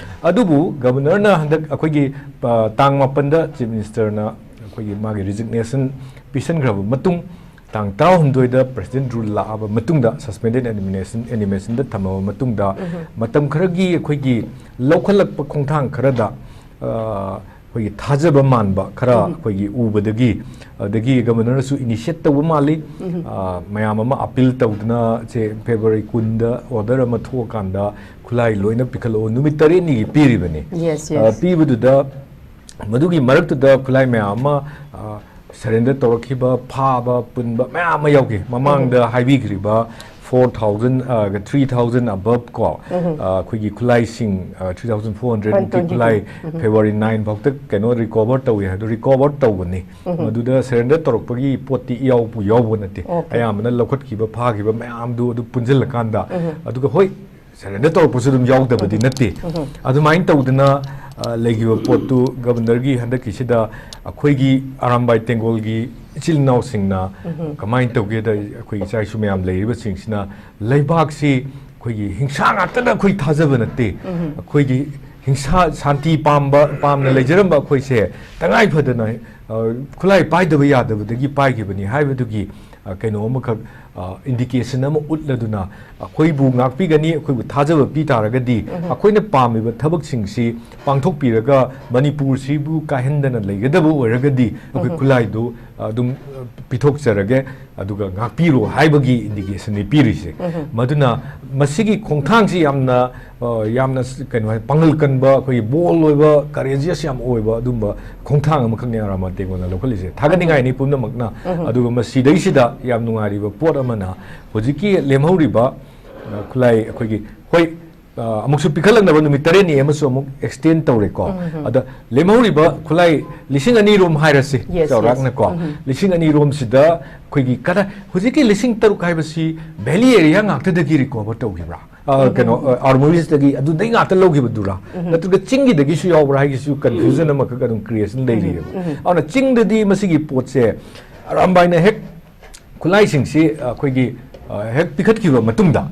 ꯑꯗꯨꯕꯨ Governor ꯅ ꯍꯟꯗꯛ ꯑꯩꯈꯣꯏꯒꯤ, ꯑ, ꯇꯥꯡ ꯃꯥꯄꯟꯗ Chief Minister ꯅ ꯑꯩꯈꯣꯏꯒꯤ ꯃꯥꯒꯤ resignation ꯄꯤꯁꯟꯈ꯭ꯔꯕ ꯃꯇꯨꯡ, ꯇꯥꯡ ꯇꯔꯥꯍꯨꯝꯗꯣꯏꯗ President Rule ꯂꯥꯛꯑꯕ ꯃꯇꯨꯡꯗ, suspended animation, animation ꯗ ꯊꯝꯃꯕ ꯃꯇꯨꯡꯗ, ꯃꯇꯝ ꯈꯔꯒꯤ ꯑꯩꯈꯣꯏꯒꯤ ꯂꯧꯈꯠꯂꯛꯄ ꯈꯣꯡꯊꯥꯡ ꯈꯔꯗ, ꯑ, ꯑꯩꯈꯣꯏꯒꯤ ꯊꯥꯖꯕ ꯃꯥꯟꯕ ꯈꯔ ꯑꯩꯈꯣꯏꯒꯤ ꯎꯕꯗꯒꯤ, ꯑꯗꯒꯤ Governor ꯅꯁꯨ initiate ꯇꯧꯕ ꯃꯥꯜꯂꯤ꯫ ꯑ, ꯃꯌꯥꯝ ꯑꯃ appeal ꯇꯧꯗꯅ ꯁꯦ February ꯀꯨꯟꯗ order ꯑꯃ ꯊꯣꯛꯑꯀꯥꯟꯗ ꯈꯨꯠꯂꯥꯏ ꯂꯣꯏꯅ ꯄꯤꯈꯠꯂꯛꯑꯣ, ꯅꯨꯃꯤꯠ ꯇꯔꯦꯠꯅꯤꯒꯤ ꯄꯤꯔꯤꯕꯅꯤ꯫ Yes, ꯑ, yes. ꯄꯤꯕꯗꯨꯗ ꯃꯗꯨꯒꯤ ꯃꯔꯛꯇꯨꯗ ꯈꯨꯠꯂꯥꯏ ꯃꯌꯥꯝ ꯑꯃ, ꯑ, surrender ꯇꯧꯔꯛꯈꯤꯕ, ꯐꯥꯕ, ꯄꯨꯟꯕ ꯃꯌꯥꯝ ꯑꯃ ꯌꯥꯎꯈꯤ꯫ ꯃꯃꯥꯡꯗ ꯍꯥꯏꯕꯤꯈ꯭ꯔꯤꯕ four thousand, ꯑ, three thousand above ꯀꯣ, ꯑ, ꯑꯩꯈꯣꯏꯒꯤ ꯈꯨꯠꯂꯥꯏꯁꯤꯡ, ꯑ, three thousand four hundred ꯃꯨꯛꯀꯤ ꯈꯨꯠꯂꯥꯏ February nine ꯐꯥꯎꯗ ꯀꯩꯅꯣ recover ꯇꯧꯏ ꯍꯥꯏꯗꯣ, recover ꯇꯧꯕꯅꯤ꯫ ꯃꯗꯨꯗ surrender ꯇꯧꯔꯛꯄꯒꯤ ꯄꯣꯠꯇꯤ ꯏꯌꯥꯎꯕꯨ ꯌꯥꯎꯕ ꯅꯠꯇꯦ꯫ Okay. ꯑꯌꯥꯝꯕꯅ ꯂꯧꯈꯠꯈꯤꯕ, ꯐꯥꯈꯤꯕ ꯃꯌꯥꯝꯗꯨ ꯑꯗꯨ ꯄꯨꯟꯁꯤꯜꯂꯀꯥꯟꯗ, ꯑꯗꯨꯒ ꯍꯣꯏ, surrender ꯇꯧꯔꯛꯄꯁꯨ ꯑꯗꯨꯝ ꯌꯥꯎꯗꯕꯗꯤ ꯅꯠꯇꯦ꯫ ꯑꯗꯨꯃꯥꯏꯅ ꯇꯧꯗꯅ, ꯑ, ꯂꯩꯈꯤꯕ ꯄꯣꯠꯇꯨ Governor ꯒꯤ ꯍꯟꯗꯛꯀꯤꯁꯤꯗ ꯑꯩꯈꯣꯏꯒꯤ ꯑꯔꯥꯝꯕꯥꯏ ꯇꯦꯡꯒꯣꯜꯒꯤ ꯏꯆꯤꯜ ꯏꯅꯥꯎꯁꯤꯡꯅ ꯀꯃꯥꯏꯅ ꯇꯧꯒꯦꯗ, ꯑꯩꯈꯣꯏ ꯏꯆꯥ ꯏꯁꯨ ꯃꯌꯥꯝ ꯂꯩꯔꯤꯕꯁꯤꯡꯁꯤꯅ ꯂꯩꯕꯥꯛꯁꯤ ꯑꯩꯈꯣꯏꯒꯤ ꯍꯤꯡꯁꯥ ꯉꯥꯛꯇꯅ ꯑꯩꯈꯣꯏ ꯊꯥꯖꯕ ꯅꯠꯇꯦ꯫ ꯑꯩꯈꯣꯏꯒꯤ ꯍꯤꯡꯁꯥ, ꯁꯥꯟꯇꯤ ꯄꯥꯝꯕ, ꯄꯥꯝꯅ ꯂꯩꯖꯔꯝꯕ ꯑꯩꯈꯣꯏꯁꯦ ꯇꯉꯥꯏ ꯐꯗꯅ, ꯑ, ꯈꯨꯠꯂꯥꯏ ꯄꯥꯏꯗꯕ ꯌꯥꯗꯕꯗꯒꯤ ꯄꯥꯏꯈꯤꯕꯅꯤ ꯍꯥꯏꯕꯗꯨꯒꯤ, ꯑ, ꯀꯩꯅꯣ ꯑꯃꯈꯛ, ꯑ, indication ꯑꯃ ꯎꯠꯂꯗꯨꯅ, ꯑꯩꯈꯣꯏꯕꯨ ꯉꯥꯛꯄꯤꯒꯅꯤ, ꯑꯩꯈꯣꯏꯕꯨ ꯊꯥꯖꯕ ꯄꯤ ꯇꯥꯔꯒꯗꯤ, ꯑꯩꯈꯣꯏꯅ ꯄꯥꯝꯃꯤꯕ ꯊꯕꯛꯁꯤꯡꯁꯤ ꯄꯥꯡꯊꯣꯛꯄꯤꯔꯒ ꯃꯅꯤꯄꯨꯔꯁꯤꯕꯨ ꯀꯥꯏꯍꯟꯗꯅ ꯂꯩꯒꯗꯕ ꯑꯣꯏꯔꯒꯗꯤ, ꯑꯩꯈꯣꯏ ꯈꯨꯠꯂꯥꯏꯗꯨ ꯑꯗꯨꯝ ꯄꯤꯊꯣꯛꯆꯔꯒꯦ, ꯑꯗꯨꯒ ꯉꯥꯛꯄꯤꯔꯣ ꯍꯥꯏꯕꯒꯤ ꯏꯟꯗꯤꯀꯦꯁꯟꯅꯤ ꯄꯤꯔꯤꯁꯦ꯫ ꯃꯗꯨꯅ ꯃꯁꯤꯒꯤ ꯈꯣꯡꯊꯥꯡꯁꯤ ꯌꯥꯝꯅ, ꯑ, ꯌꯥꯝꯅ ꯀꯩꯅꯣ ꯍꯥꯏ, ꯄꯥꯡꯒꯜ ꯀꯟꯕ, ꯑꯩꯈꯣꯏꯒꯤ ꯕꯣꯜ ꯑꯣꯏꯕ, ꯀꯔꯦꯖꯤꯌꯁ ꯌꯥꯝ ꯑꯣꯏꯕ ꯑꯗꯨꯝꯕ ꯈꯣꯡꯊꯥꯡ ꯑꯃꯈꯛꯅꯤ ꯑꯔꯥꯝꯕꯥꯏ ꯇꯦꯡꯒꯣꯜꯅ ꯂꯧꯈꯠꯂꯤꯁꯦ꯫ ꯊꯥꯒꯠꯅꯤꯡꯉꯥꯏꯅꯤ ꯄꯨꯝꯅꯃꯛꯅ꯫ ꯑꯗꯨꯒ ꯃꯁꯤꯗꯩꯁꯤꯗ ꯌꯥꯝ ꯅꯨꯡꯉꯥꯏꯔꯤꯕ ꯄꯣꯠ ꯑꯃꯅ, ꯍꯧꯖꯤꯛꯀꯤ ꯂꯦꯝꯍꯧꯔꯤꯕ, ꯑ, ꯈꯨꯠꯂꯥꯏ ꯑꯩꯈꯣꯏꯒꯤ, ꯍꯣꯏ, ꯑ, ꯑꯃꯨꯛꯁꯨ ꯄꯤꯈꯠꯂꯛꯅꯕ ꯅꯨꯃꯤꯠ ꯇꯔꯦꯠꯅꯤ ꯑꯃꯁꯨ ꯑꯃꯨꯛ ꯑꯦꯛꯁꯇꯦꯟ ꯇꯧꯔꯦꯀꯣ꯫ ꯑꯗ ꯂꯦꯝꯍꯧꯔꯤꯕ ꯈꯨꯠꯂꯥꯏ ꯂꯤꯁꯤꯡ ꯑꯅꯤ ꯔꯣꯝ ꯍꯥꯏꯔꯁꯤ, yes, yes, ꯆꯥꯎꯔꯥꯛꯅꯀꯣ꯫ ꯂꯤꯁꯤꯡ ꯑꯅꯤ ꯔꯣꯝꯁꯤꯗ ꯑꯩꯈꯣꯏꯒꯤ ꯀꯗꯥꯏ, ꯍꯧꯖꯤꯛꯀꯤ ꯂꯤꯁꯤꯡ ꯇꯔꯨꯛ ꯍꯥꯏꯕꯁꯤ ꯚꯦꯂꯤ ꯑꯦꯔꯤꯌꯥ ꯉꯥꯛꯇꯗꯒꯤ ꯔꯤꯀꯣꯚꯔ ꯇꯧꯈꯤꯕ꯭ꯔꯥ? ꯑ, ꯀꯩꯅꯣ, ꯑ, ꯑꯥꯔꯃꯣꯔꯤꯁꯇꯒꯤ ꯑꯗꯨꯗꯩ ꯉꯥꯛꯇ ꯂꯧꯈꯤꯕꯗꯨꯔꯥ? ꯅꯠꯇ꯭ꯔꯒ ꯆꯤꯡꯒꯤꯗꯒꯤꯁꯨ ꯌꯥꯎꯕ꯭ꯔꯥ ꯍꯥꯏꯒꯤꯁꯨ ꯀꯟꯐ꯭ꯌꯨꯖꯟ ꯑꯃꯈꯛ ꯑꯗꯨꯝ ꯀ꯭ꯔꯤꯌꯦꯁꯟ ꯂꯩꯔꯤꯑꯕ꯫ ꯑꯗꯨꯅ ꯆꯤꯡꯗꯗꯤ ꯃꯁꯤꯒꯤ ꯄꯣꯠꯁꯦ ꯑꯔꯥꯝꯕꯥꯏꯅ ꯍꯦꯛ ꯈꯨꯠꯂꯥꯏꯁꯤꯡꯁꯤ, ꯑ, ꯑꯩꯈꯣꯏꯒꯤ, ꯑ, ꯍꯦꯛ ꯄꯤꯈꯠꯈꯤꯕ ꯃꯇꯨꯡꯗ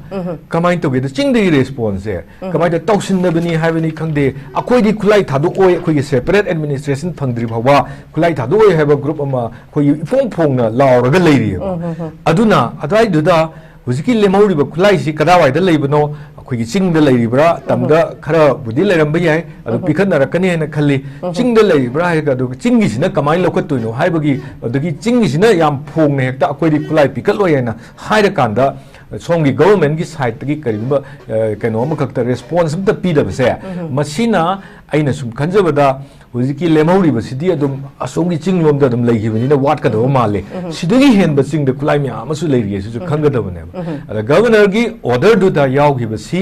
ꯀꯃꯥꯏꯅ ꯇꯧꯒꯦꯗ, ꯆꯤꯡꯗꯒꯤ ꯔꯦꯁꯄꯣꯟꯁꯁꯦ ꯀꯃꯥꯏꯅ ꯇꯧ-, ꯇꯧꯁꯤꯟꯅꯕꯅꯤ ꯍꯥꯏꯕꯅꯤ ꯈꯪꯗꯦ, ꯑꯩꯈꯣꯏꯗꯤ ꯈꯨꯠꯂꯥꯏ ꯊꯥꯗꯣꯛꯑꯣꯏ, ꯑꯩꯈꯣꯏꯒꯤ ꯁꯦꯄꯔꯦꯠ ꯑꯦꯗꯃꯤꯅꯤꯁꯇ꯭ꯔꯦꯁꯟ ꯐꯪꯗ꯭ꯔꯤ ꯐꯥꯎꯕ ꯈꯨꯠꯂꯥꯏ ꯊꯥꯗꯣꯛꯑꯣꯏ ꯍꯥꯏꯕ ꯒ꯭ꯔꯨꯞ ꯑꯃ ꯑꯩꯈꯣꯏꯒꯤ ꯏꯐꯣꯡ ꯐꯣꯡꯅ ꯂꯥꯎꯔꯒ ꯂꯩꯔꯤꯑꯕ꯫ ꯑꯗꯨꯅ ꯑꯗꯨꯋꯥꯏꯗꯨꯗ ꯍꯧꯖꯤꯛꯀꯤ ꯂꯦꯝꯍꯧꯔꯤꯕ ꯈꯨꯠꯂꯥꯏꯁꯤ ꯀꯗꯥꯏꯋꯥꯏꯗ ꯂꯩꯕꯅꯣ? ꯑꯩꯈꯣꯏꯒꯤ ꯆꯤꯡꯗ ꯂꯩꯔꯤꯕ꯭ꯔꯥ, ꯇꯝꯗ ꯈꯔꯕꯨꯗꯤ ꯂꯩꯔꯝꯕ ꯌꯥꯏ, ꯑꯗꯨ ꯄꯤꯈꯠꯅꯔꯛꯀꯅꯤ ꯍꯥꯏꯅ ꯈꯜꯂꯤ꯫ ꯆꯤꯡꯗ ꯂꯩꯔꯤꯕ꯭ꯔꯥ ꯍꯥꯏꯔꯒ, ꯑꯗꯨꯒ ꯆꯤꯡꯒꯤꯁꯤꯅ ꯀꯃꯥꯏꯅ ꯂꯧꯈꯠꯇꯣꯏꯅꯣ ꯍꯥꯏꯕꯒꯤ, ꯑꯗꯒꯤ ꯆꯤꯡꯒꯤꯁꯤꯅ ꯌꯥꯝ ꯐꯣꯡꯅ ꯍꯦꯛꯇ ꯑꯩꯈꯣꯏꯗꯤ ꯈꯨꯠꯂꯥꯏ ꯄꯤꯈꯠꯂꯣꯏ ꯍꯥꯏꯅ ꯍꯥꯏꯔꯀꯥꯟꯗ, ꯁꯣꯝꯒꯤ ꯒꯚꯔꯟꯃꯦꯟꯠꯀꯤ ꯁꯥꯏꯠꯇꯒꯤ ꯀꯔꯤꯒꯨꯝꯕ, ꯑ, ꯀꯩꯅꯣ ꯑꯃꯈꯛꯇ ꯔꯦꯁꯄꯣꯟꯁ ꯑꯃꯇ ꯄꯤꯗꯕꯁꯦ, ꯃꯁꯤꯅ ꯑꯩꯅ ꯁꯨꯝ ꯈꯟꯖꯕꯗ ꯍꯧꯖꯤꯛꯀꯤ ꯂꯦꯝꯍꯧꯔꯤꯕꯁꯤꯗꯤ ꯑꯗꯨꯝ ꯑꯁꯣꯝꯒꯤ ꯆꯤꯡꯂꯣꯝꯗ ꯑꯗꯨꯝ ꯂꯩꯈꯤꯕꯅꯤꯅ ꯋꯥꯠꯀꯗꯕ ꯃꯥꯜꯂꯤ꯫ ꯁꯤꯗꯒꯤ ꯍꯦꯟꯕ ꯆꯤꯡꯗ ꯈꯨꯠꯂꯥꯏ ꯃꯌꯥꯝ ꯑꯃꯁꯨ ꯂꯩꯔꯤ ꯍꯥꯏꯁꯤꯁꯨ ꯈꯪꯒꯗꯕꯅꯦꯕ꯫ ꯑꯗ ꯒꯚꯔꯅꯔꯒꯤ ꯑꯣꯔꯗꯔꯗꯨꯗ ꯌꯥꯎꯈꯤꯕꯁꯤ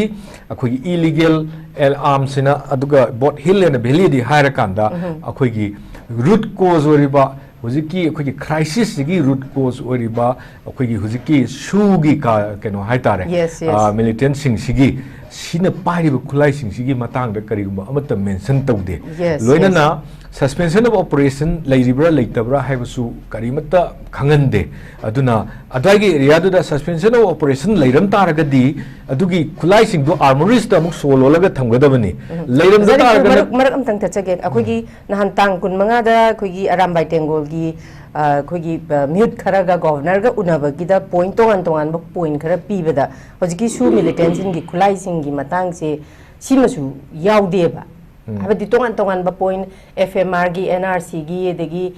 ꯑꯩꯈꯣꯏꯒꯤ ꯏꯂꯤꯒꯦꯜ ꯑꯥꯔꯝꯁꯤꯅ, ꯑꯗꯨꯒ ꯕꯣꯠ ꯍꯤꯜ ꯑꯦꯟ ꯚꯦꯂꯤꯗꯤ ꯍꯥꯏꯔꯀꯥꯟꯗ ꯑꯩꯈꯣꯏꯒꯤ ꯔꯨꯠ ꯀꯣꯖ ꯑꯣꯏꯔꯤꯕ, ꯍꯧꯖꯤꯛꯀꯤ ꯑꯩꯈꯣꯏꯒꯤ ꯈ꯭ꯔꯥꯏꯁꯤꯁꯁꯤꯒꯤ ꯔꯨꯠ ꯀꯣꯖ ꯑꯣꯏꯔꯤꯕ ꯑꯩꯈꯣꯏꯒꯤ ꯍꯧꯖꯤꯛꯀꯤ ꯁꯨꯒꯤ ꯀ-, ꯀꯩꯅꯣ ꯍꯥꯏꯇꯥꯔꯦ, yes, yes, ꯑ, ꯃꯤꯂꯤꯇꯦꯟꯠꯁꯤꯡꯁꯤꯒꯤ, ꯁꯤꯅ ꯄꯥꯏꯔꯤꯕ ꯈꯨꯠꯂꯥꯏꯁꯤꯡꯁꯤꯒꯤ ꯃꯇꯥꯡꯗ ꯀꯔꯤꯒꯨꯝꯕ ꯑꯃꯠꯇ ꯃꯦꯟꯁꯟ ꯇꯧꯗꯦ꯫ Yes, ꯂꯣꯏꯅꯅ yes, suspension of operation ꯂꯩꯔꯤꯕ꯭ꯔꯥ ꯂꯩꯇꯕ꯭ꯔꯥ ꯍꯥꯏꯕꯁꯨ ꯀꯔꯤꯃꯠꯇ ꯈꯪꯍꯟꯗꯦ꯫ ꯑꯗꯨꯅ ꯑꯗ꯭ꯋꯥꯏꯒꯤ ꯑꯦꯔꯤꯌꯥꯗꯨꯗ suspension of operation ꯂꯩꯔꯝ ꯇꯥꯔꯒꯗꯤ ꯑꯗꯨꯒꯤ ꯈꯨꯠꯂꯥꯏꯁꯤꯡꯗꯣ ꯑꯥꯔꯃꯣꯔꯤꯁꯇ ꯑꯃꯨꯛ ꯁꯣ ꯂꯣꯜꯂꯒ ꯊꯝꯒꯗꯕꯅꯤ꯫ ꯎꯝ꯫ ꯂꯩꯔꯝꯗ ꯑꯣꯖꯥ, ꯑꯩ ꯇꯥꯔꯒꯅ ꯃꯔꯛ, ꯃꯔꯛ ꯑꯝꯇꯪ ꯊꯠꯆꯒꯦ꯫ ꯑꯩꯈꯣꯏꯒꯤ ꯎꯝ꯫ ꯅꯍꯥꯟ ꯇꯥꯡ ꯀꯨꯟꯃꯉꯥꯗ ꯑꯩꯈꯣꯏꯒꯤ ꯑꯔꯥꯝꯕꯥꯏ ꯇꯦꯡꯒꯣꯜꯒꯤ, ꯑ, ꯑꯩꯈꯣꯏꯒꯤ, ꯑ, ꯃꯤꯍꯨꯠ ꯈꯔꯒ ꯒꯣꯚꯔꯅꯔꯒ ꯎꯅꯕꯒꯤꯗ ꯄꯣꯏꯟꯠ ꯇꯣꯉꯥꯟ ꯇꯣꯉꯥꯟꯕ ꯄꯣꯏꯟꯠ ꯈꯔ ꯄꯤꯕꯗ ꯍꯧꯖꯤꯛꯀꯤ ꯁꯨ ꯃꯤꯂꯤꯇꯦꯟꯠꯁꯤꯡꯒꯤ ꯈꯨꯠꯂꯥꯏꯁꯤꯡꯒꯤ ꯃꯇꯥꯡꯁꯦ ꯁꯤꯃꯁꯨ ꯌꯥꯎꯗꯦꯕ꯫ ꯍꯥꯏꯕꯗꯤ ꯇꯣꯉꯥꯟ ꯇꯣꯉꯥꯟꯕ ꯄꯣꯏꯟꯠ, ꯑꯦꯐ ꯑꯦꯝ ꯑꯥꯔꯒꯤ, ꯑꯦꯟ ꯑꯥꯔ ꯁꯤꯒꯤ, ꯑꯗꯒꯤ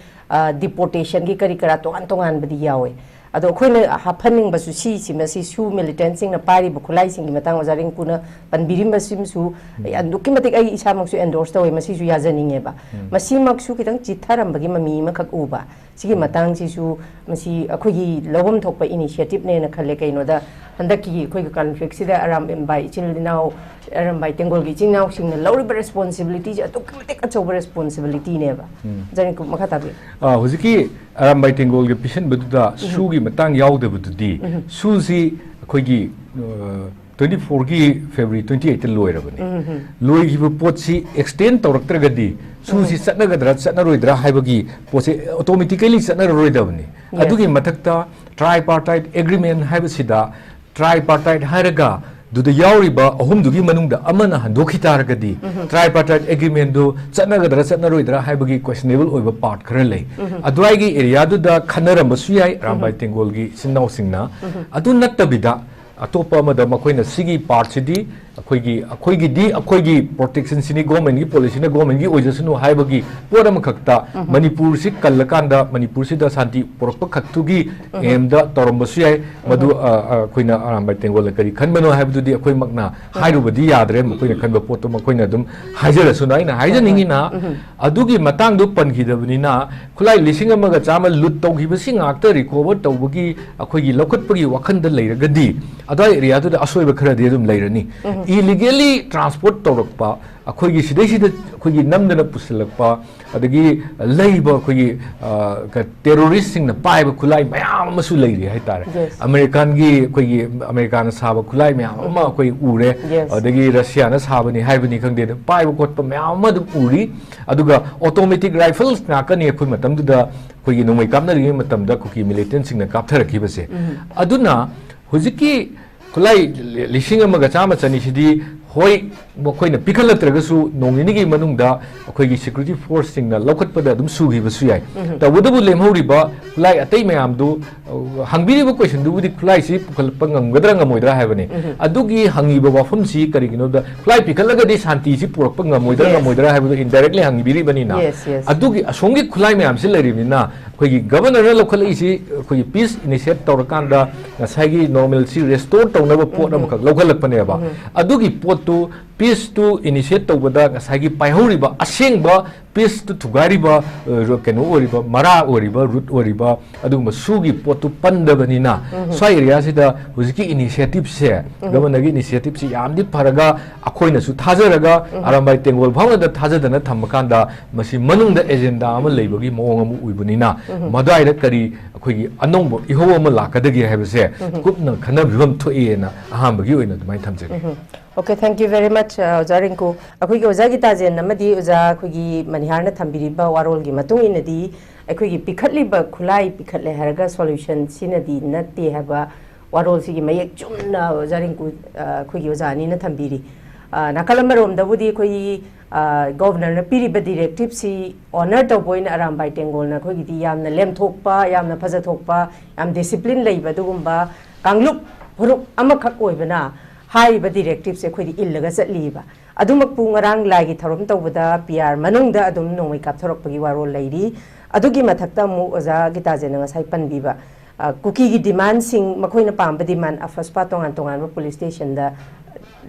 ꯗꯤꯄꯣꯔꯇꯦꯁꯟꯒꯤ ꯀꯔꯤ ꯀꯔꯥ ꯇꯣꯉꯥꯟ ꯇꯣꯉꯥꯟꯕꯗꯤ ꯌꯥꯎꯋꯦ꯫ ꯑꯗꯣ ꯑꯩꯈꯣꯏꯅ ꯍꯥꯞꯍꯟꯅꯤꯡꯕꯁꯨ ꯁꯤꯁꯤ, ꯃꯁꯤ ꯁꯨ ꯃꯤꯂꯤꯇꯦꯟꯁꯤꯡꯅ ꯄꯥꯏꯔꯤꯕ ꯈꯨꯠꯂꯥꯏꯁꯤꯡꯒꯤ ꯃꯇꯥꯡ ꯑꯣꯖꯥ ꯔꯤꯡꯀꯨꯅ ꯄꯟꯕꯤꯔꯤꯕꯁꯤꯃꯁꯨ ꯑꯩ ꯑꯗꯨꯛꯀꯤ ꯃꯇꯤꯛ ꯑꯩ ꯏꯁꯥꯃꯛꯁꯨ ꯑꯦꯟꯗꯣꯔꯁ ꯇꯧꯋꯦ, ꯃꯁꯤꯁꯨ ꯌꯥꯖꯅꯤꯡꯉꯦꯕ꯫ ꯃꯁꯤꯃꯛꯁꯨ ꯈꯤꯇꯪ ꯆꯤꯊꯔꯝꯕꯒꯤ ꯃꯃꯤ ꯑꯃꯈꯛ ꯎꯕ꯫ ꯁꯤꯒꯤ ꯃꯇꯥꯡꯁꯤꯁꯨ ꯃꯁꯤ ꯑꯩꯈꯣꯏꯒꯤ ꯂꯧꯐꯝ ꯊꯣꯛꯄ ꯏꯅꯤꯁꯤꯌꯦꯇꯤꯞꯅꯦꯅ ꯈꯜꯂꯦ꯫ ꯀꯩꯅꯣꯗ ꯍꯟꯗꯛꯀꯤ ꯑꯩꯈꯣꯏꯒꯤ ꯀꯟꯐ꯭ꯂꯤꯛꯁꯤꯗ ꯑꯔꯥꯝꯕꯥꯏ ꯏꯆꯤꯜ ꯏꯅꯥꯎ, ꯑꯔꯥꯝꯕꯥꯏ ꯇꯦꯡꯒꯣꯜꯒꯤ ꯏꯆꯤꯜ ꯏꯅꯥꯎꯁꯤꯡꯅ ꯂꯧꯔꯤꯕ ꯔꯦꯁꯄꯣꯟꯁꯤꯕꯤꯂꯤꯇꯤꯁꯦ ꯑꯗꯨꯛꯀꯤ ꯃꯇꯤꯛ ꯑꯆꯧꯕ ꯔꯦꯁꯄꯣꯟꯁꯤꯕꯤꯂꯤꯇꯤꯅꯦꯕ꯫ ꯎꯝ꯫ ꯖꯅꯤꯀꯨ, ꯃꯈꯥ ꯇꯥꯕꯤꯌꯨ꯫ ꯑꯥ, ꯍꯧꯖꯤꯛꯀꯤ ꯑꯔꯥꯝꯕꯥꯏ ꯇꯦꯡꯒꯣꯜꯒꯤ ꯄꯤꯁꯤꯟꯕꯗꯨꯗ ꯁꯨꯒꯤ ꯃꯇꯥꯡ ꯌꯥꯎꯗꯕꯗꯨꯗꯤ, ꯁꯨꯁꯤ ꯑꯩꯈꯣꯏꯒꯤ, ꯑ, ꯇ꯭ꯋꯦꯟꯇꯤ ꯐꯣꯔꯒꯤ ꯐꯦꯕ꯭ꯔꯨꯋꯥꯔꯤ ꯇ꯭ꯋꯦꯟꯇꯤ ꯑꯩꯠꯇ ꯂꯣꯏꯔꯕꯅꯤ꯫ ꯂꯣꯏꯈꯤꯕ ꯄꯣꯠꯁꯤ ꯑꯦꯛꯁꯇꯦꯟ ꯇꯧꯔꯛꯇ꯭ꯔꯒꯗꯤ ꯁꯨꯁꯤ ꯆꯠꯅꯒꯗ꯭ꯔꯥ ꯆꯠꯅꯔꯣꯏꯗ꯭ꯔꯥ ꯍꯥꯏꯕꯒꯤ ꯄꯣꯠꯁꯦ ꯑꯣꯇꯣꯃꯦꯇꯤꯀꯦꯂꯤ ꯆꯠꯅꯔꯔꯣꯏꯗꯕꯅꯤ꯫ Yes. ꯑꯗꯨꯒꯤ ꯃꯊꯛꯇ ꯇ꯭ꯔꯥꯏꯄꯥꯔꯇꯥꯏꯠ ꯑꯦꯒ꯭ꯔꯤꯃꯦꯟ ꯍꯥꯏꯕꯁꯤꯗ ꯇ꯭ꯔꯥꯏꯄꯥꯔꯇꯥꯏꯠ ꯍꯥꯏꯔꯒ ꯑꯗꯨꯗ ꯌꯥꯎꯔꯤꯕ ꯑꯍꯨꯝꯗꯨꯒꯤ ꯃꯅꯨꯡꯗ ꯑꯃꯅ ꯍꯟꯗꯣꯛꯈꯤ ꯇꯥꯔꯒꯗꯤ ꯇ꯭ꯔꯥꯏꯄꯥꯔꯇꯥꯏꯠ ꯑꯦꯒ꯭ꯔꯤꯃꯦꯟꯗꯨ ꯆꯠꯅꯒꯗ꯭ꯔꯥ ꯆꯠꯅꯔꯣꯏꯗ꯭ꯔꯥ ꯍꯥꯏꯕꯒꯤ ꯀ꯭ꯋꯦꯁꯅꯦꯕꯜ ꯑꯣꯏꯕ ꯄꯥꯔꯠ ꯈꯔ ꯂꯩ꯫ ꯑꯗꯨꯋꯥꯏꯒꯤ ꯑꯦꯔꯤꯌꯥꯗꯨꯗ ꯈꯟꯅꯔꯝꯕꯁꯨ ꯌꯥꯏ ꯑꯔꯥꯝꯕꯥꯏ ꯇꯦꯡꯒꯣꯜꯒꯤ ꯏꯆꯤꯟ ꯏꯅꯥꯎꯁꯤꯡꯅ꯫ ꯑꯗꯨ ꯅꯠꯇꯕꯤꯗ ꯑꯇꯣꯞꯄ ꯑꯃꯗ ꯃꯈꯣꯏꯅ ꯁꯤꯒꯤ ꯄꯥꯔꯠꯁꯤꯗꯤ ꯑꯩꯈꯣꯏꯒꯤ, ꯑꯩꯈꯣꯏꯒꯤꯗꯤ ꯑꯩꯈꯣꯏꯒꯤ ꯄ꯭ꯔꯣꯇꯦꯛꯁꯟꯁꯤꯅꯤ, ꯒꯣꯔꯃꯦꯟꯒꯤ ꯄꯣꯂꯤꯁꯤꯅ ꯒꯣꯔꯃꯦꯟꯒꯤ ꯑꯣꯏꯖꯁꯅꯨ ꯍꯥꯏꯕꯒꯤ ꯄꯣꯠ ꯑꯃꯈꯛꯇ ꯃꯅꯤꯄꯨꯔꯁꯤ ꯀꯜꯂꯀꯥꯟꯗ ꯃꯅꯤꯄꯨꯔꯁꯤꯗ ꯁꯥꯟꯇꯤ ꯄꯨꯔꯛꯄ ꯈꯛꯇꯨꯒꯤ ꯑꯦꯝꯗ ꯇꯧꯔꯝꯕꯁꯨ ꯌꯥꯏ꯫ ꯃꯗꯨ, ꯑ, ꯑ, ꯑꯩꯈꯣꯏꯅ ꯑꯔꯥꯝꯕꯥꯏ ꯇꯦꯡꯒꯣꯜꯅ ꯀꯔꯤ ꯈꯟꯕꯅꯣ ꯍꯥꯏꯕꯗꯨꯗꯤ ꯑꯩꯈꯣꯏꯃꯛꯅ ꯍꯥꯏꯔꯨꯕꯗꯤ ꯌꯥꯗ꯭ꯔꯦ꯫ ꯃꯈꯣꯏꯅ ꯈꯟꯕ ꯄꯣꯠꯇꯣ ꯃꯈꯣꯏꯅ ꯑꯗꯨꯝ ꯍꯥꯏꯖꯔꯁꯅꯨ꯫ ꯑꯩꯅ ꯍꯥꯏꯖꯅꯤꯡꯉꯤꯅ, ꯑꯗꯨꯒꯤ ꯃꯇꯥꯡꯗꯨ ꯄꯟꯈꯤꯗꯕꯅꯤꯅ, ꯈꯨꯠꯂꯥꯏ ꯂꯤꯁꯤꯡ ꯑꯃꯒ ꯆꯥꯝꯃ ꯂꯨꯠ ꯇꯧꯈꯤꯕꯁꯤ ꯉꯥꯛꯇ ꯔꯤꯀꯣꯚꯔ ꯇꯧꯕꯒꯤ ꯑꯩꯈꯣꯏꯒꯤ ꯂꯧꯈꯠꯄꯒꯤ ꯋꯥꯈꯜꯗ ꯂꯩꯔꯒꯗꯤ, ꯑꯗꯨꯋꯥꯏ ꯑꯦꯔꯤꯌꯥꯗꯨꯗ ꯑꯁꯣꯏꯕ ꯈꯔꯗꯤ ꯑꯗꯨꯝ ꯂꯩꯔꯅꯤ꯫ ꯏꯂꯤꯒꯦꯂꯤ ꯇ꯭ꯔꯥꯟꯁꯄꯣꯔꯠ ꯇꯧꯔꯛꯄ, ꯑꯩꯈꯣꯏꯒꯤ ꯁꯤꯗꯩꯁꯤꯗ ꯑꯩꯈꯣꯏꯒꯤ ꯅꯝꯗꯅ ꯄꯨꯁꯤꯜꯂꯛꯄ, ꯑꯗꯒꯤ ꯂꯩꯕ ꯑꯩꯈꯣꯏꯒꯤ, ꯑ, ꯀ-, ꯇꯦꯔꯣꯔꯤꯁꯁꯤꯡꯅ ꯄꯥꯏꯕ ꯈꯨꯠꯂꯥꯏ ꯃꯌꯥꯝ ꯑꯃꯁꯨ ꯂꯩꯔꯤ ꯍꯥꯏꯇꯥꯔꯦ꯫ Yes. ꯑꯃꯦꯔꯤꯀꯥꯟꯒꯤ, ꯑꯩꯈꯣꯏꯒꯤ ꯑꯃꯦꯔꯤꯀꯥꯅ ꯁꯥꯕ ꯈꯨꯠꯂꯥꯏ ꯃꯌꯥꯝ ꯑꯃ ꯑꯩꯈꯣꯏ ꯎꯔꯦ꯫ Yes. ꯑꯗꯒꯤ ꯔꯁꯤꯌꯥꯅ ꯁꯥꯕꯅꯤ ꯍꯥꯏꯕꯅꯤ ꯈꯪꯗꯦ, ꯑꯗꯨꯝ ꯄꯥꯏꯕ ꯈꯣꯠꯄ ꯃꯌꯥꯝ ꯑꯃ ꯑꯗꯨꯝ ꯎꯔꯤ꯫ ꯑꯗꯨꯒ ꯑꯣꯇꯣꯃꯦꯇꯤꯛ ꯔꯥꯏꯐꯜꯁ ꯉꯥꯛꯀꯅꯤ ꯑꯩꯈꯣꯏ ꯃꯇꯝꯗꯨꯗ, ꯑꯩꯈꯣꯏꯒꯤ ꯅꯣꯡꯃꯩ ꯀꯥꯞꯅꯔꯤꯉꯩ ꯃꯇꯝꯗ ꯀꯨꯀꯤ ꯃꯤꯂꯤꯇꯦꯟꯁꯤꯡꯅ ꯀꯥꯞꯊꯔꯛꯈꯤꯕꯁꯦ꯫ ꯑꯗꯨꯅ ꯍꯧꯖꯤꯛꯀꯤ ꯈꯨꯠꯂꯥꯏ ꯂꯤꯁꯤꯡ ꯑꯃꯒ ꯆꯥꯝꯃ ꯆꯅꯤꯁꯤꯗꯤ, ꯍꯣꯏ, ꯃꯈꯣꯏꯅ ꯄꯤꯈꯠꯂꯛꯇ꯭ꯔꯒꯁꯨ ꯅꯣꯡ ꯅꯤꯅꯤꯒꯤ ꯃꯅꯨꯡꯗ ꯑꯩꯈꯣꯏꯒꯤ ꯁꯦꯀ꯭ꯌꯨꯔꯤꯇꯤ ꯐꯣꯔꯁꯁꯤꯡꯅ ꯂꯧꯈꯠꯄꯗ ꯑꯗꯨꯝ ꯁꯨꯈꯤꯕꯁꯨ ꯌꯥꯏ꯫ ꯇꯧꯕꯇꯕꯨ ꯂꯦꯝꯍꯧꯔꯤꯕ ꯈꯨꯠꯂꯥꯏ ꯑꯇꯩ ꯃꯌꯥꯝꯗꯨ, ꯑ, ꯍꯪꯕꯤꯔꯤꯕ ꯀꯣꯏꯁꯟꯗꯨꯕꯨꯗꯤ ꯈꯨꯠꯂꯥꯏꯁꯤ ꯄꯨꯈꯠꯂꯛꯄ ꯉꯝꯒꯗ꯭ꯔꯥ ꯉꯝꯃꯣꯏꯗ꯭ꯔꯥ ꯍꯥꯏꯕꯅꯤ꯫ ꯑꯗꯨꯒꯤ ꯍꯪꯉꯤꯕ ꯋꯥꯐꯝꯁꯤ ꯀꯔꯤꯒꯤꯅꯣꯗ, ꯈꯨꯠꯂꯥꯏ ꯄꯤꯈꯠꯂꯒꯗꯤ ꯁꯥꯟꯇꯤꯁꯤ ꯄꯨꯔꯛꯄ ꯉꯝꯃꯣꯏꯗ꯭ꯔꯥ Yes. ꯉꯝꯃꯣꯏꯗ꯭ꯔꯥ ꯍꯥꯏꯕꯗꯨ indirectly ꯍꯪꯕꯤꯔꯤꯕꯅꯤꯅ, Yes, yes. ꯑꯗꯨꯒꯤ ꯑꯁꯣꯝꯒꯤ ꯈꯨꯠꯂꯥꯏ ꯃꯌꯥꯝꯁꯤ ꯂꯩꯔꯤꯕꯅꯤꯅ, ꯑꯩꯈꯣꯏꯒꯤ ꯒꯕꯔꯅꯔꯅ ꯂꯧꯈꯠꯂꯛꯏꯁꯤ ꯑꯩꯈꯣꯏꯒꯤ peace initiate ꯇꯧꯔꯀꯥꯟꯗ ꯉꯁꯥꯏꯒꯤ normalcy restore ꯇꯧꯅꯕ ꯄꯣꯠ ꯑꯃꯈꯛ ꯂꯧꯈꯠꯂꯛꯄꯅꯦꯕ꯫ ꯑꯗꯨꯒꯤ ꯄꯣꯠꯇꯨ peace ꯇꯨ initiate ꯇꯧꯕꯗ ꯉꯁꯥꯏꯒꯤ ꯄꯥꯏꯍꯧꯔꯤꯕ ꯑꯁꯦꯡꯕ peace ꯇꯨ ꯊꯨꯒꯥꯏꯔꯤꯕ, ꯑ, ꯀꯩꯅꯣ ꯑꯣꯏꯔꯤꯕ, ꯃꯔꯥ ꯑꯣꯏꯔꯤꯕ, root ꯑꯣꯏꯔꯤꯕ ꯑꯗꯨꯒꯨꯝꯕ ꯁꯨꯒꯤ ꯄꯣꯠꯇꯨ ꯄꯟꯗꯕꯅꯤꯅ, ꯁ꯭ꯋꯥꯏ areaꯁꯤꯗ ꯍꯧꯖꯤꯛꯀꯤ initiativeꯁꯦ, ꯒꯕꯔꯅꯔꯒꯤ initiativeꯁꯤ ꯌꯥꯝꯗꯤ ꯐꯔꯒ, ꯑꯩꯈꯣꯏꯅꯁꯨ ꯊꯥꯖꯔꯒ, ꯑꯔꯥꯝꯕꯥꯏ ꯇꯦꯡꯒꯣꯜ ꯐꯥꯎꯅꯗ ꯊꯥꯖꯗꯅ ꯊꯝꯕ ꯀꯥꯟꯗ, ꯃꯁꯤ ꯃꯅꯨꯡꯗ agenda ꯑꯃ ꯂꯩꯕꯒꯤ ꯃꯑꯣꯡ ꯑꯃ ꯎꯏꯕꯅꯤꯅ, ꯃꯗ꯭ꯋꯥꯏꯗ ꯀꯔꯤ ꯑꯩꯈꯣꯏꯒꯤ ꯑꯅꯧꯕ ꯏꯍꯧ ꯑꯃ ꯂꯥꯛꯀꯗꯒꯦ ꯍꯥꯏꯕꯁꯦ ꯀꯨꯞꯅ ꯈꯟꯅꯕꯤꯐꯝ ꯊꯣꯛꯑꯦꯅ ꯑꯍꯥꯟꯕꯒꯤ ꯑꯣꯏꯅ ꯑꯗꯨꯃꯥꯏꯅ ꯊꯝꯖꯒꯦ꯫ Okay, thank you very much, ꯑ, ꯑꯣꯖꯥ ꯔꯤꯡꯀꯨ꯫ ꯑꯩꯈꯣꯏꯒꯤ ꯑꯣꯖꯥ ꯒꯤꯇꯥꯖꯦꯟ ꯑꯃꯗꯤ ꯑꯣꯖꯥ ꯑꯩꯈꯣꯏꯒꯤ ꯃꯅꯤꯍꯥꯔꯅ ꯊꯝꯕꯤꯔꯤꯕ ꯋꯥꯔꯣꯜꯒꯤ ꯃꯇꯨꯡ ꯏꯟꯅꯗꯤ, ꯑꯩꯈꯣꯏꯒꯤ ꯄꯤꯈꯠꯂꯤꯕ ꯈꯨꯠꯂꯥꯏ ꯄꯤꯈꯠꯂꯦ ꯍꯥꯏꯔꯒ solution ꯁꯤꯅꯗꯤ ꯅꯠꯇꯦ ꯍꯥꯏꯕ ꯋꯥꯔꯣꯜꯁꯤꯒꯤ ꯃꯌꯦꯛ ꯆꯨꯝꯅ ꯑꯣꯖꯥ ꯔꯤꯡꯀꯨ, ꯑ, ꯑꯩꯈꯣꯏꯒꯤ ꯑꯣꯖꯥ ꯑꯅꯤꯅ ꯊꯝꯕꯤꯔꯤ꯫ ꯑ, ꯅꯥꯀꯜ ꯑꯃꯔꯣꯝꯗꯕꯨꯗꯤ ꯑꯩꯈꯣꯏꯒꯤ, ꯑ, ꯒꯣꯚꯔꯅꯔꯅ ꯄꯤꯔꯤꯕ directiveꯁꯤ honour ꯇꯧꯕ ꯑꯣꯏꯅ ꯑꯔꯥꯝꯕꯥꯏ ꯇꯦꯡꯒꯣꯜꯅ ꯑꯩꯈꯣꯏꯒꯤꯗꯤ ꯌꯥꯝꯅ ꯂꯦꯝꯊꯣꯛꯄ, ꯌꯥꯝꯅ ꯐꯖꯊꯣꯛꯄ, ꯌꯥꯝ discipline ꯂꯩꯕ ꯑꯗꯨꯒꯨꯝꯕ ꯀꯥꯡꯂꯨꯞ ꯐꯨꯔꯨꯞ ꯑꯃꯈꯛ ꯑꯣꯏꯕꯅ ꯍꯥꯏꯔꯤꯕ directiveꯁꯦ ꯑꯩꯈꯣꯏꯗꯤ ꯏꯜꯂꯒ ꯆꯠꯂꯤꯕ꯫ ꯑꯗꯨꯃꯛꯄꯨ ꯉꯔꯥꯡ ꯂꯥꯏꯒꯤ ꯊꯧꯔꯝ ꯇꯧꯕꯗ P R ꯃꯅꯨꯡꯗ ꯑꯗꯨꯝ ꯅꯣꯡꯃꯩ ꯀꯥꯞꯊꯣꯔꯛꯄꯒꯤ ꯋꯥꯔꯣꯜ ꯂꯩꯔꯤ꯫ ꯑꯗꯨꯒꯤ ꯃꯊꯛꯇ ꯑꯃꯨꯛ ꯑꯣꯖꯥ ꯒꯤꯇꯥꯖꯦꯟꯅ ꯉꯁꯥꯏ ꯄꯟꯕꯤꯕ, ꯑ, ꯀꯨꯀꯤꯒꯤ demandꯁꯤꯡ, ꯃꯈꯣꯏꯅ ꯄꯥꯝꯕ demand, ꯑꯐꯁꯄꯥ ꯇꯣꯉꯥꯟ ꯇꯣꯉꯥꯟꯕ police stationꯗ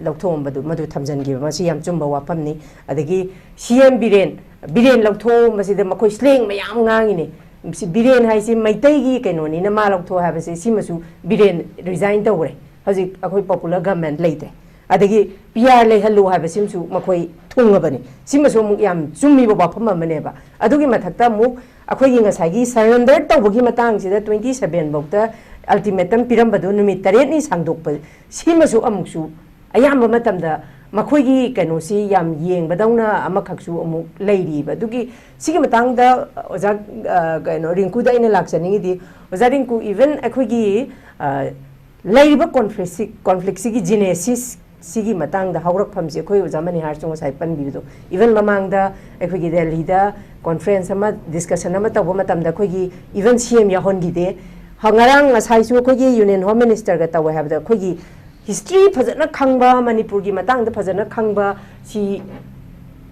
ꯂꯧꯊꯣꯛꯑꯝꯕꯗꯨ, ꯃꯗꯨ ꯊꯝꯖꯤꯟꯈꯤꯕ, ꯃꯁꯤ ꯌꯥꯝ ꯆꯨꯝꯕ ꯋꯥꯐꯝꯅꯤ꯫ ꯑꯗꯒꯤ C M ꯕꯤꯔꯦꯟ, ꯕꯤꯔꯦꯟ ꯂꯧꯊꯣꯛꯑꯝꯕꯁꯤꯗ ꯃꯈꯣꯏ slang ꯃꯌꯥꯝ ꯉꯥꯡꯉꯤꯅꯦ꯫ ꯁꯤ ꯕꯤꯔꯦꯟ ꯍꯥꯏꯁꯤ ꯃꯩꯇꯩꯒꯤ ꯀꯩꯅꯣꯅꯤꯅ ꯃꯥ ꯂꯧꯊꯣꯛ ꯍꯥꯏꯕꯁꯦ, ꯁꯤꯃꯁꯨ ꯕꯤꯔꯦꯟ resign ꯇꯧꯈ꯭ꯔꯦ꯫ ꯍꯧꯖꯤꯛ ꯑꯩꯈꯣꯏ popular government ꯂꯩꯇ꯭ꯔꯦ꯫ ꯑꯗꯒꯤ P R ꯂꯩꯍꯜꯂꯨ ꯍꯥꯏꯕꯁꯤꯃꯁꯨ ꯃꯈꯣꯏ ꯊꯨꯡꯉꯕꯅꯤ꯫ ꯁꯤꯃꯁꯨ ꯑꯃꯨꯛ ꯌꯥꯝ ꯆꯨꯝꯃꯤꯕ ꯋꯥꯐꯝ ꯑꯃꯅꯦꯕ꯫ ꯑꯗꯨꯒꯤ ꯃꯊꯛꯇ ꯑꯃꯨꯛ ꯑꯩꯈꯣꯏꯒꯤ ꯉꯁꯥꯏꯒꯤ surrender ꯇꯧꯕꯒꯤ ꯃꯇꯥꯡꯁꯤꯗ twenty seven ꯐꯥꯎꯗ ultimatum ꯄꯤꯔꯝꯕꯗꯨ ꯅꯨꯃꯤꯠ ꯇꯔꯦꯠꯅꯤ ꯁꯥꯡꯗꯣꯛꯄ, ꯁꯤꯃꯁꯨ ꯑꯃꯨꯛꯁꯨ ꯑꯌꯥꯝꯕ ꯃꯇꯝꯗ ꯃꯈꯣꯏꯒꯤ ꯀꯩꯅꯣꯁꯤ ꯌꯥꯝ ꯌꯦꯡꯕꯗꯧꯅ ꯑꯃꯈꯛꯁꯨ ꯑꯃꯨꯛ ꯂꯩꯔꯤꯕ꯫ ꯑꯗꯨꯒꯤ ꯁꯤꯒꯤ ꯃꯇꯥꯡꯗ ꯑꯣꯖꯥ, ꯑ, ꯀꯩꯅꯣ, ꯔꯤꯡꯀꯨꯗ ꯑꯩꯅ ꯂꯥꯛꯆꯅꯤꯡꯉꯤꯗꯤ, ꯑꯣꯖꯥ ꯔꯤꯡꯀꯨ, even ꯑꯩꯈꯣꯏꯒꯤ, ꯑ, ꯂꯩꯔꯤꯕ conflictꯁꯤ, conflictꯁꯤꯒꯤ genesis ꯁꯤꯒꯤ ꯃꯇꯥꯡꯗ ꯍꯧꯔꯛꯐꯝꯁꯦ ꯑꯩꯈꯣꯏ ꯑꯣꯖꯥ ꯃꯅꯤꯍꯥꯔꯁꯨ ꯉꯁꯥꯏ ꯄꯟꯕꯤꯕꯗꯣ, even ꯃꯃꯥꯡꯗ ꯑꯩꯈꯣꯏꯒꯤ ꯗꯦꯜꯂꯤꯗ conference ꯑꯃ, discussion ꯑꯃ ꯇꯧꯕ ꯃꯇꯝꯗ ꯑꯩꯈꯣꯏꯒꯤ even C M ꯌꯥꯎꯍꯟꯈꯤꯗꯦ꯫ ꯍ-, ꯉꯔꯥꯡ ꯉꯁꯥꯏꯁꯨ ꯑꯩꯈꯣꯏꯒꯤ Union Home Minister ꯒ ꯇꯧꯋꯦ ꯍꯥꯏꯕꯗ, ꯑꯩꯈꯣꯏꯒꯤ history ꯐꯖꯅ ꯈꯪꯕ, ꯃꯅꯤꯄꯨꯔꯒꯤ ꯃꯇꯥꯡꯗ ꯐꯖꯅ ꯈꯪꯕ ꯁꯤ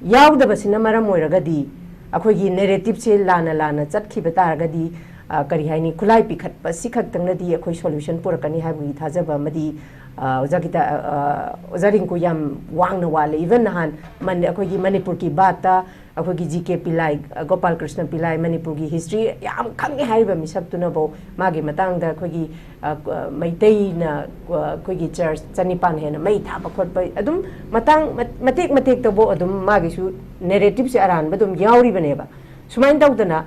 ꯌꯥꯎꯗꯕꯁꯤꯅ ꯃꯔꯝ ꯑꯣꯏꯔꯒꯗꯤ, ꯑꯩꯈꯣꯏꯒꯤ narrative ꯁꯦ ꯂꯥꯟꯅ ꯂꯥꯟꯅ ꯆꯠꯈꯤꯕ ꯇꯥꯔꯒꯗꯤ, ꯑ, ꯀꯔꯤ ꯍꯥꯏꯅꯤ, ꯈꯨꯠꯂꯥꯏ ꯄꯤꯈꯠꯄ ꯁꯤ ꯈꯛꯇꯪꯅꯗꯤ ꯑꯩꯈꯣꯏ solution ꯄꯨꯔꯛꯀꯅꯤ ꯍꯥꯏꯕꯒꯤ ꯊꯥꯖꯕ ꯑꯃꯗꯤ, ꯑ, ꯑꯣꯖꯥ ꯒꯤꯇꯥ-, ꯑ, ꯑ, ꯑꯣꯖꯥ ꯔꯤꯡꯀꯨ ꯌꯥꯝ ꯋꯥꯡꯅ ꯋꯥꯠꯂꯦ꯫ Even ꯅꯍꯥꯟ ꯃꯟ-, ꯑꯩꯈꯣꯏꯒꯤ ꯃꯅꯤꯄꯨꯔ ꯀꯤ ꯕꯥꯠꯇ ꯑꯩꯈꯣꯏꯒꯤ G K ꯄꯤꯂꯥꯏ, ꯑ, ꯒꯣꯄꯥꯜ ꯀ꯭ꯔꯤꯁꯅ ꯄꯤꯂꯥꯏ, ꯃꯅꯤꯄꯨꯔꯒꯤ history ꯌꯥꯝ ꯈꯪꯉꯦ ꯍꯥꯏꯔꯤꯕ ꯃꯤꯁꯛꯇꯨꯅꯐꯧ ꯃꯥꯒꯤ ꯃꯇꯥꯡꯗ ꯑꯩꯈꯣꯏꯒꯤ, ꯑ, ꯀ-, ꯃꯩꯇꯩꯅ, ꯑ, ꯑꯩꯈꯣꯏꯒꯤ church ꯆꯅꯤꯄꯥꯟ ꯍꯦꯟꯅ ꯃꯩ ꯊꯥꯕ ꯈꯣꯠꯄ ꯑꯗꯨꯝ ꯃꯇꯥꯡ ꯃ-, ꯃꯇꯦꯛ ꯃꯇꯦꯛꯇꯕꯨ ꯑꯗꯨꯝ ꯃꯥꯒꯤꯁꯨ narrative ꯁꯦ ꯑꯔꯥꯟꯕ ꯑꯗꯨꯝ ꯌꯥꯎꯔꯤꯕꯅꯦꯕ꯫ ꯁꯨꯃꯥꯏꯅ ꯇꯧꯗꯅ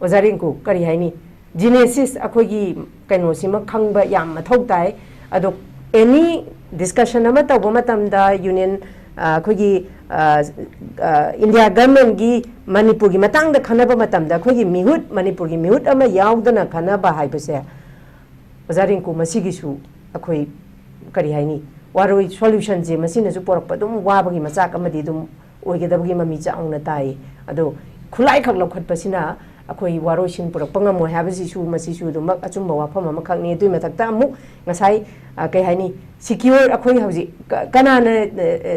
ꯑꯣꯖꯥ ꯔꯤꯡꯀꯨ, ꯀꯔꯤ ꯍꯥꯏꯅꯤ, genesis ꯑꯩꯈꯣꯏꯒꯤ ꯀꯩꯅꯣꯁꯤꯃ ꯈꯪꯕ ꯌꯥꯝ ꯃꯊꯧ ꯇꯥꯏ꯫ ꯑꯗꯣ any discussion ꯑꯃ ꯇꯧꯕ ꯃꯇꯝꯗ Union, ꯑ, ꯑꯩꯈꯣꯏꯒꯤ, ꯑ, ꯑ, India government ꯀꯤ ꯃꯅꯤꯄꯨꯔꯒꯤ ꯃꯇꯥꯡꯗ ꯈꯟꯅꯕ ꯃꯇꯝꯗ ꯑꯩꯈꯣꯏꯒꯤ ꯃꯤꯍꯨꯠ, ꯃꯅꯤꯄꯨꯔꯒꯤ ꯃꯤꯍꯨꯠ ꯑꯃ ꯌꯥꯎꯗꯅ ꯈꯟꯅꯕ ꯍꯥꯏꯕꯁꯦ, ꯑꯣꯖꯥ ꯔꯤꯡꯀꯨ, ꯃꯁꯤꯒꯤꯁꯨ ꯑꯩꯈꯣꯏ ꯀꯔꯤ ꯍꯥꯏꯅꯤ, ꯋꯥꯔꯣꯏ, solution ꯁꯦ ꯃꯁꯤꯅꯁꯨ ꯄꯣꯔꯛꯄ ꯑꯗꯨꯝ ꯋꯥꯕꯒꯤ ꯃꯆꯥꯛ ꯑꯃꯗꯤ ꯑꯗꯨꯝ ꯑꯣꯏꯒꯗꯕꯒꯤ ꯃꯃꯤ ꯆꯥꯎꯅ ꯇꯥꯏ꯫ ꯑꯗꯣ ꯈꯨꯠꯂꯥꯏꯈꯛ ꯂꯧꯈꯠꯄꯁꯤꯅ ꯑꯩꯈꯣꯏ ꯋꯥꯔꯣꯏꯁꯤꯟ ꯄꯨꯔꯛꯄ ꯉꯝꯃꯣꯏ ꯍꯥꯏꯕꯁꯤꯁꯨ, ꯃꯁꯤꯁꯨ ꯑꯗꯨꯃꯛ ꯑꯆꯨꯝꯕ ꯋꯥꯐꯝ ꯑꯃꯈꯛꯅꯤ꯫ ꯑꯗꯨꯒꯤ ꯃꯊꯛꯇ ꯑꯃꯨꯛ ꯉꯁꯥꯏ, ꯑ, ꯀꯩ ꯍꯥꯏꯅꯤ, secure ꯑꯩꯈꯣꯏ ꯍꯧꯖꯤꯛ ꯀ-, ꯀꯅꯥꯅ, ꯑ, ꯑ,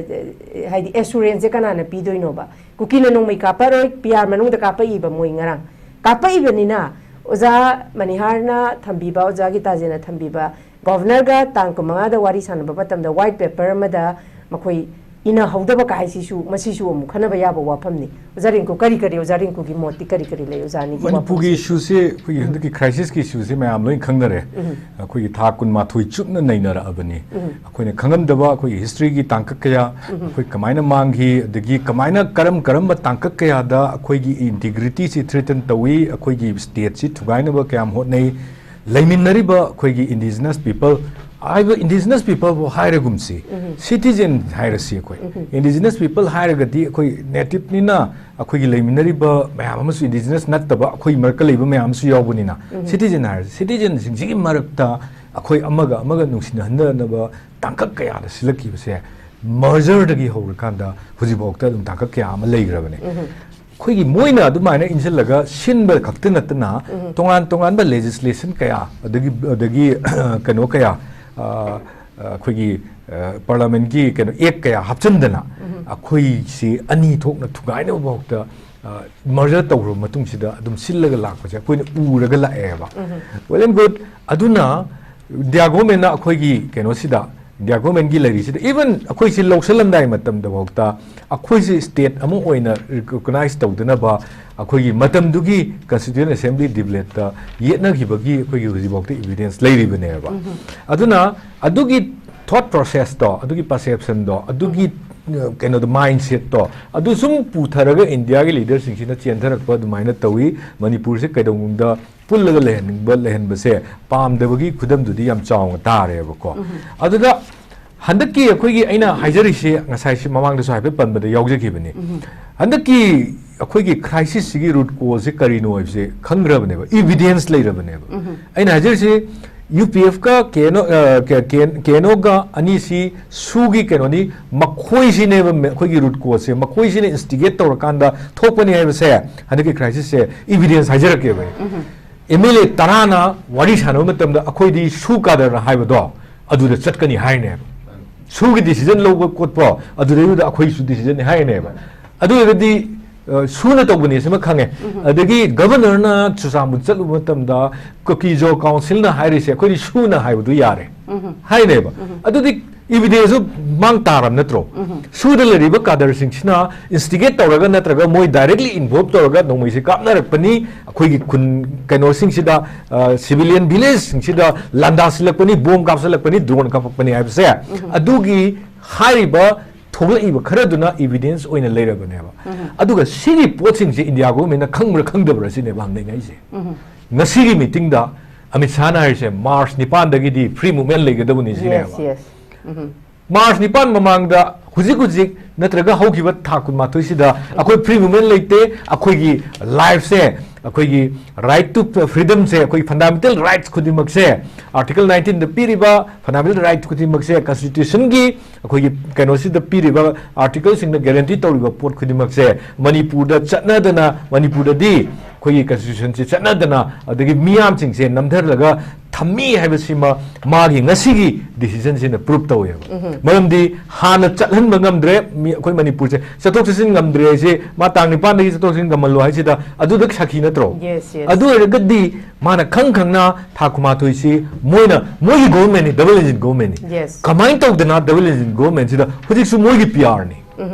ꯑ, ꯍꯥꯏꯗꯤ assurance ꯁꯦ ꯀꯅꯥꯅ ꯄꯤꯗꯣꯏꯅꯣꯕ? ꯀꯨꯀꯤꯅ ꯅꯣꯡꯃꯩ ꯀꯥꯞꯄꯔꯣꯏ, P R ꯃꯅꯨꯡꯗ ꯀꯥꯞꯄꯛꯏꯕ ꯃꯣꯏ ꯉꯔꯥꯡ꯫ ꯀꯥꯞꯄꯛꯏꯕꯅꯤꯅ ꯑꯣꯖꯥ ꯃꯅꯤꯍꯥꯔꯅ ꯊꯝꯕꯤꯕ, ꯑꯣꯖꯥ ꯒꯤꯇꯥꯖꯦꯅ ꯊꯝꯕꯤꯕ, Governor ꯒ ꯇꯥꯡ ꯀꯨꯟꯃꯉꯥꯗ ꯋꯥꯔꯤ ꯁꯥꯟꯅꯕ ꯃꯇꯝꯗ white paper ꯑꯃꯗ ꯃꯈꯣꯏ ꯏꯅꯍꯧꯗꯕ ꯀꯥꯏꯁꯤꯁꯨ, ꯃꯁꯤꯁꯨ ꯑꯃꯨꯛ ꯈꯟꯅꯕ ꯌꯥꯕ ꯋꯥꯐꯝꯅꯤ꯫ ꯑꯣꯖꯥ ꯔꯤꯡꯀꯨ, ꯀꯔꯤ ꯀꯔꯤ, ꯑꯣꯖꯥ ꯔꯤꯡꯀꯨꯒꯤ ꯃꯣꯠꯇꯤ ꯀꯔꯤ ꯀꯔꯤ ꯂꯩ, ꯑꯣꯖꯥ ꯑꯅꯤꯒꯤ ꯃꯅꯤꯄꯨꯔꯒꯤ ꯋꯥꯐꯝꯁꯦ? Issue ꯁꯦ, ꯑꯩꯈꯣꯏꯒꯤ ꯎꯝ꯫ ꯍꯟꯗꯛꯀꯤ crisis ꯀꯤ issue ꯁꯦ ꯃꯌꯥꯝ ꯂꯣꯏ ꯈꯪꯅꯔꯦ꯫ ꯎꯝ꯫ ꯑꯩꯈꯣꯏꯒꯤ ꯊꯥ ꯀꯨꯟꯃꯥꯊꯣꯏ ꯆꯨꯞꯅ ꯅꯩꯅꯔꯛꯑꯕꯅꯤ꯫ ꯎꯝ꯫ ꯑꯩꯈꯣꯏꯅ ꯈꯪꯉꯝꯗꯕ ꯑꯩꯈꯣꯏꯒꯤ history ꯒꯤ ꯇꯥꯡꯀꯛ ꯀꯌꯥ, ꯎꯝ꯫ ꯑꯩꯈꯣꯏ ꯀꯃꯥꯏꯅ ꯃꯥꯡꯈꯤ, ꯑꯗꯒꯤ ꯀꯃꯥꯏꯅ ꯀꯔꯝ ꯀꯔꯝꯕ ꯇꯥꯡꯀꯛ ꯀꯌꯥꯗ ꯑꯩꯈꯣꯏꯒꯤ integrity ꯁꯤ threaten ꯇꯧꯏ, ꯑꯩꯈꯣꯏꯒꯤ state ꯁꯤ ꯊꯨꯒꯥꯏꯅꯕ ꯀꯌꯥꯝ ꯍꯣꯠꯅꯩ, ꯂꯩꯃꯤꯟꯅꯔꯤꯕ ꯑꯩꯈꯣꯏꯒꯤ indigenous people, ꯍꯥꯏꯕ indigenous people ꯕꯨ ꯍꯥꯏꯔꯒꯨꯝꯁꯤ, ꯎꯝ꯫ Citizen ꯍꯥꯏꯔꯁꯤ ꯑꯩꯈꯣꯏ꯫ ꯎꯝ꯫ Indigenous people ꯍꯥꯏꯔꯒꯗꯤ ꯑꯩꯈꯣꯏ native ꯅꯤꯅ ꯑꯩꯈꯣꯏꯒꯤ ꯂꯩꯃꯤꯟꯅꯔꯤꯕ ꯃꯌꯥꯝ ꯑꯃꯁꯨ indigenous ꯅꯠꯇꯕ ꯑꯩꯈꯣꯏ ꯃꯔꯛꯇ ꯂꯩꯕ ꯃꯌꯥꯝ ꯑꯃꯁꯨ ꯌꯥꯎꯕꯅꯤꯅ, ꯎꯝ꯫ Citizen ꯍꯥꯏꯔꯁꯤ, citizen ꯁꯤꯡꯁꯤꯒꯤ ꯃꯔꯛꯇ ꯑꯩꯈꯣꯏ ꯑꯃꯒ ꯑꯃꯒ ꯅꯨꯡꯁꯤꯅꯍꯟꯗꯅꯕ ꯇꯥꯡꯀꯛ ꯀꯌꯥꯗ ꯁꯤꯜꯂꯛꯈꯤꯕꯁꯦ, ꯃꯔꯖꯔꯗꯒꯤ ꯍꯧꯔꯀꯥꯟꯗ ꯍꯧꯖꯤꯛꯐꯥꯎꯗ ꯑꯗꯨꯝ ꯇꯥꯡꯀꯛ ꯀꯌꯥ ꯑꯃ ꯂꯩꯈ꯭ꯔꯕꯅꯦ꯫ ꯑꯩꯈꯣꯏꯒꯤ ꯃꯣꯏꯅ ꯑꯗꯨꯃꯥꯏꯅ ꯏꯟꯁꯤꯜꯂꯒ ꯁꯤꯟꯕ ꯈꯛꯇ ꯅꯠꯇꯅ, ꯇꯣꯉꯥꯟ ꯇꯣꯉꯥꯟꯕ ꯂꯦꯖꯤꯁꯂꯦꯁꯟ ꯀꯌꯥ, ꯑꯗꯒꯤ, ꯑꯗꯒꯤ ꯀꯩꯅꯣ ꯀꯌꯥ, ꯑ, ꯑ, ꯑꯩꯈꯣꯏꯒꯤ, ꯑ, ꯄꯥꯔꯂꯥꯃꯦꯟꯒꯤ ꯀꯩꯅꯣ ꯑꯦꯛ ꯀꯌꯥ ꯍꯥꯞꯆꯤꯟꯗꯅ, ꯑꯩꯈꯣꯏꯁꯤ ꯑꯅꯤ ꯊꯣꯛꯅ ꯊꯨꯒꯥꯏꯅꯕ ꯐꯥꯎꯗ, ꯑ, ꯃꯔꯖꯔ ꯇꯧꯈ꯭ꯔꯕ ꯃꯇꯨꯡꯁꯤꯗ ꯑꯗꯨꯝ ꯁꯤꯜꯂꯒ ꯂꯥꯛꯄꯁꯦ ꯑꯩꯈꯣꯏꯅ ꯎꯔꯒ ꯂꯥꯛꯑꯦꯕ꯫ Well and good. ꯑꯗꯨꯅ ꯏꯟꯗꯤꯌꯥ ꯒꯣꯔꯃꯦꯟꯅ ꯑꯩꯈꯣꯏꯒꯤ ꯀꯩꯅꯣꯁꯤꯗ, ꯏꯟꯗꯤꯌꯥ ꯒꯣꯔꯃꯦꯟꯒꯤ ꯂꯩꯔꯤꯁꯤꯗ, ꯏꯚꯟ ꯑꯩꯈꯣꯏꯁꯤ ꯂꯧꯁꯜꯂꯝꯗꯥꯏ ꯃꯇꯝꯗ ꯐꯥꯎꯗ ꯑꯩꯈꯣꯏꯁꯤ ꯁ꯭ꯇꯦꯠ ꯑꯃ ꯑꯣꯏꯅ ꯔꯤꯀꯣꯒꯅꯥꯏꯖ ꯇꯧꯗꯅꯕ ꯑꯩꯈꯣꯏꯒꯤ ꯃꯇꯝꯗꯨꯒꯤ ꯀꯟꯁꯇꯤꯇ꯭ꯌꯨꯌꯦꯟ ꯑꯦꯁꯦꯝꯕ꯭ꯂꯤ ꯗꯤꯕꯦꯠꯇ ꯌꯦꯠꯅꯈꯤꯕꯒꯤ ꯑꯩꯈꯣꯏꯒꯤ ꯍꯧꯖꯤꯛꯐꯥꯎꯗ ꯏꯚꯤꯗꯦꯟꯁ ꯂꯩꯔꯤꯕꯅꯦꯕ꯫ ꯑꯗꯨꯅ ꯑꯗꯨꯒꯤ ꯊꯣꯠ ꯄ꯭ꯔꯣꯁꯦꯁꯇꯣ, ꯑꯗꯨꯒꯤ ꯄꯔꯁꯦꯞꯁꯟꯗꯣ, ꯑꯗꯨꯒꯤ, ꯑ, ꯀꯩꯅꯣꯗꯣ, ꯃꯥꯏꯟꯁꯦꯠꯇꯣ, ꯑꯗꯨ ꯁꯨꯝ ꯄꯨꯊꯔꯒ ꯏꯟꯗꯤꯌꯥꯒꯤ ꯂꯤꯗꯔꯁꯤꯡꯁꯤꯅ ꯆꯦꯟꯊꯔꯛꯄ ꯑꯗꯨꯃꯥꯏꯅ ꯇꯧꯏ꯫ ꯃꯅꯤꯄꯨꯔꯁꯦ ꯀꯩꯗꯧꯅꯨꯡꯗ ꯄꯨꯜꯂꯒ ꯂꯩꯍꯟꯅꯤꯡꯕ, ꯂꯩꯍꯟꯕꯁꯦ ꯄꯥꯝꯗꯕꯒꯤ ꯈꯨꯗꯝꯗꯨꯗꯤ ꯌꯥꯝ ꯆꯥꯎꯅ ꯇꯥꯔꯦꯕꯀꯣ꯫ ꯑꯗꯨꯗ ꯍꯟꯗꯛꯀꯤ ꯑꯩꯈꯣꯏꯒꯤ, ꯑꯩꯅ ꯍꯥꯏꯖꯔꯤꯁꯦ, ꯉꯁꯥꯏꯁꯤ ꯃꯃꯥꯡꯗꯁꯨ ꯍꯥꯏꯐꯦꯠ ꯄꯟꯕꯗ ꯌꯥꯎꯖꯈꯤꯕꯅꯤ꯫ ꯍꯟꯗꯛꯀꯤ ꯑꯩꯈꯣꯏꯒꯤ ꯀ꯭ꯔꯥꯏꯁꯤꯁꯁꯤꯒꯤ ꯔꯨꯠ ꯀꯣꯖꯁꯦ ꯀꯔꯤꯅꯣ ꯍꯥꯏꯕꯁꯦ ꯈꯪꯈ꯭ꯔꯕꯅꯦꯕ, ꯏꯚꯤꯗꯦꯟꯁ ꯂꯩꯔꯕꯅꯦꯕ꯫ ꯑꯩꯅ ꯍꯥꯏꯖꯔꯤꯁꯦ, ꯌꯨ ꯄꯤ ꯑꯦꯐꯀ ꯀꯦ ꯑꯦꯟ ꯑꯣ, ꯑ, ꯀꯦ-, ꯀꯦ-, ꯀꯦ ꯑꯦꯟ ꯑꯣꯒ ꯑꯅꯤꯁꯤ ꯁꯨꯒꯤ ꯀꯩꯅꯣꯅꯤ, ꯃꯈꯣꯏꯁꯤꯅꯦꯕ ꯃꯦ-, ꯑꯩꯈꯣꯏꯒꯤ ꯔꯨꯠ ꯀꯣꯖꯁꯦ, ꯃꯈꯣꯏꯁꯤꯅ ꯏꯟꯁꯇꯤꯒꯦꯠ ꯇꯧꯔꯀꯥꯟꯗ ꯊꯣꯛꯄꯅꯤ ꯍꯥꯏꯕꯁꯦ ꯍꯟꯗꯛꯀꯤ ꯀ꯭ꯔꯥꯏꯁꯤꯁꯁꯦ ꯏꯚꯤꯗꯦꯟꯁ ꯍꯥꯏꯖꯔꯛꯀꯦꯕ ꯑꯩ꯫ ꯑꯦꯝ ꯑꯦꯜ ꯑꯦ ꯇꯔꯥꯅ ꯋꯥꯔꯤ ꯁꯥꯟꯅꯕ ꯃꯇꯝꯗ ꯑꯩꯈꯣꯏꯗꯤ ꯁꯨ ꯀꯥꯗꯔꯅ ꯍꯥꯏꯕꯗꯣ ꯑꯗꯨꯗ ꯆꯠꯀꯅꯤ ꯍꯥꯏꯅꯦꯕ꯫ ꯁꯨꯒꯤ ꯗꯤꯁꯤꯖꯟ ꯂꯧꯕ ꯈꯣꯠꯄ ꯑꯗꯨꯗꯩꯗꯨꯗ ꯑꯩꯈꯣꯏꯁꯨ ꯗꯤꯁꯤꯖꯟꯅꯤ ꯍꯥꯏꯅꯦꯕ꯫ ꯑꯗꯨ ꯑꯣꯏꯔꯒꯗꯤ, ꯑ, ꯁꯨꯅ ꯇꯧꯕꯅꯤ ꯁꯤꯃ ꯈꯪꯉꯦ꯫ ꯑꯗꯒꯤ ꯒꯚꯔꯅꯔꯅ ꯆꯨꯔꯆꯥꯟꯄꯨꯔ ꯆꯠꯂꯨꯕ ꯃꯇꯝꯗ ꯀꯨꯀꯤꯖꯣ ꯀꯥꯎꯟꯁꯤꯜꯅ ꯍꯥꯏꯔꯤꯁꯦ ꯑꯩꯈꯣꯏꯗꯤ ꯁꯨꯅ ꯍꯥꯏꯕꯗꯨ ꯌꯥꯔꯦ ꯍꯥꯏꯅꯦꯕ꯫ ꯑꯗꯨꯗꯤ ꯏꯚꯤꯗꯦꯟꯁꯁꯨ ꯃꯥꯡ ꯇꯥꯔꯕ ꯅꯠꯇ꯭ꯔꯣ? ꯁꯨꯗ ꯂꯩꯔꯤꯕ ꯀꯥꯗꯔꯁꯤꯡꯁꯤꯅ ꯏꯟꯁꯇꯤꯒꯦꯠ ꯇꯧꯔꯒ ꯅꯠꯇ꯭ꯔꯒ ꯃꯣꯏ ꯗꯥꯏꯔꯦꯛꯂꯤ ꯏꯟꯚꯣꯜꯕ ꯇꯧꯔꯒ ꯅꯣꯡꯃꯩꯁꯦ ꯀꯥꯞꯅꯔꯛꯄꯅꯤ, ꯑꯩꯈꯣꯏꯒꯤ ꯈꯨꯟ ꯀꯩꯅꯣꯁꯤꯡꯁꯤꯗ, ꯑ, ꯁꯤꯚꯤꯂꯤꯌꯟ ꯚꯤꯂꯦꯖꯁꯤꯡꯁꯤꯗ ꯂꯥꯟꯗꯥꯁꯤꯜꯂꯛꯄꯅꯤ, ꯕꯣꯝ ꯀꯥꯞꯁꯤꯜꯂꯛꯄꯅꯤ, ꯗ꯭ꯔꯣꯟ ꯀꯥꯞꯄꯛꯄꯅꯤ ꯍꯥꯏꯕꯁꯦ, ꯑꯗꯨꯒꯤ ꯍꯥꯏꯔꯤꯕ ꯊꯣꯛꯂꯛꯏꯕ ꯈꯔꯗꯨꯅ ꯏꯚꯤꯗꯦꯟꯁ ꯑꯣꯏꯅ ꯂꯩꯔꯕꯅꯦꯕ꯫ ꯑꯗꯨꯒ ꯁꯤꯒꯤ ꯄꯣꯠꯁꯤꯡꯁꯦ ꯏꯟꯗꯤꯌꯥ ꯒꯣꯚꯔꯟꯃꯦꯟꯠꯅ ꯈꯪꯕ꯭ꯔꯥ ꯈꯪꯗꯕ꯭ꯔꯥ ꯁꯤꯅꯦꯕ ꯍꯪꯅꯤꯡꯉꯛꯏꯁꯦ꯫ ꯉꯁꯤꯒꯤ ꯃꯤꯇꯤꯡꯗ ꯑꯃꯤꯠ ꯁꯥꯍꯅ ꯍꯥꯏꯔꯤꯁꯦ ꯃꯥꯔꯆ ꯅꯤꯄꯥꯟꯗꯒꯤꯗꯤ ꯐ꯭ꯔꯤ ꯃꯨꯚꯃꯦꯟꯠ ꯂꯩꯒꯗꯕꯅꯤ ꯁꯤꯅꯦꯕ꯫ Yes, yes. ꯃꯥꯔꯆ ꯅꯤꯄꯥꯟ ꯃꯃꯥꯡꯗ ꯍꯧꯖꯤꯛ ꯍꯧꯖꯤꯛ ꯅꯠꯇ꯭ꯔꯒ ꯍꯧꯈꯤꯕ ꯊꯥ ꯀꯨꯟꯃꯥꯊꯣꯏꯁꯤꯗ ꯑꯩꯈꯣꯏ ꯐ꯭ꯔꯤ ꯃꯨꯚꯃꯦꯟꯠ ꯂꯩꯇꯦ, ꯑꯩꯈꯣꯏꯒꯤ ꯂꯥꯏꯐꯁꯦ, ꯑꯩꯈꯣꯏꯒꯤ right to freedom ꯁꯦ, ꯑꯩꯈꯣꯏ fundamental rights ꯈꯨꯗꯤꯡꯃꯛꯁꯦ, Article nineteen ꯗ ꯄꯤꯔꯤꯕ fundamental rights ꯈꯨꯗꯤꯡꯃꯛꯁꯦ, Constitution ꯒꯤ ꯑꯩꯈꯣꯏꯒꯤ ꯀꯩꯅꯣꯁꯤꯗ ꯄꯤꯔꯤꯕ article ꯁꯤꯡꯅ guarantee ꯇꯧꯔꯤꯕ ꯄꯣꯠ ꯈꯨꯗꯤꯡꯃꯛꯁꯦ ꯃꯅꯤꯄꯨꯔꯗ ꯆꯠꯅꯗꯅ, ꯃꯅꯤꯄꯨꯔꯗꯗꯤ ꯑꯩꯈꯣꯏꯒꯤ Constitution ꯁꯦ ꯆꯠꯅꯗꯅ, ꯑꯗꯒꯤ ꯃꯤꯌꯥꯝꯁꯤꯡꯁꯦ ꯅꯝꯊꯔꯒ ꯊꯝꯃꯤ ꯍꯥꯏꯕꯁꯤꯃ ꯃꯥꯒꯤ ꯉꯁꯤꯒꯤ decision ꯁꯤꯅ prove ꯇꯧꯋꯦꯕ꯫ ꯃꯔꯝꯗꯤ ꯍꯥꯟꯅ ꯆꯠꯍꯟꯕ ꯉꯝꯗ꯭ꯔꯦ, ꯃꯤ, ꯑꯩꯈꯣꯏ ꯃꯅꯤꯄꯨꯔꯁꯦ ꯆꯠꯊꯣꯛ ꯆꯠꯁꯤꯟ ꯉꯝꯗ꯭ꯔꯦ ꯍꯥꯏꯁꯦ, ꯃꯥ ꯇꯥꯡ ꯅꯤꯄꯥꯟꯗꯒꯤ ꯆꯠꯊꯣꯛ ꯆꯠꯁꯤꯟ ꯉꯝꯍꯜꯂꯣ ꯍꯥꯏꯁꯤꯗ ꯑꯗꯨꯗ ꯁꯥꯈꯤ ꯅꯠꯇ꯭ꯔꯣ? Yes, yes. ꯑꯗꯨ ꯑꯣꯏꯔꯒꯗꯤ ꯃꯥꯅ ꯈꯪ ꯈꯪꯅ ꯊꯥ ꯀꯨꯟꯃꯥꯊꯣꯏꯁꯤ ꯃꯣꯏꯅ, ꯃꯣꯏꯒꯤ government ꯅꯤ, double engine government ꯅꯤ꯫ Yes. ꯀꯃꯥꯏꯅ ꯇꯧꯗꯅ double engine government ꯁꯤꯗ ꯍꯧꯖꯤꯛꯁꯨ ꯃꯣꯏꯒꯤ P R ꯅꯤ꯫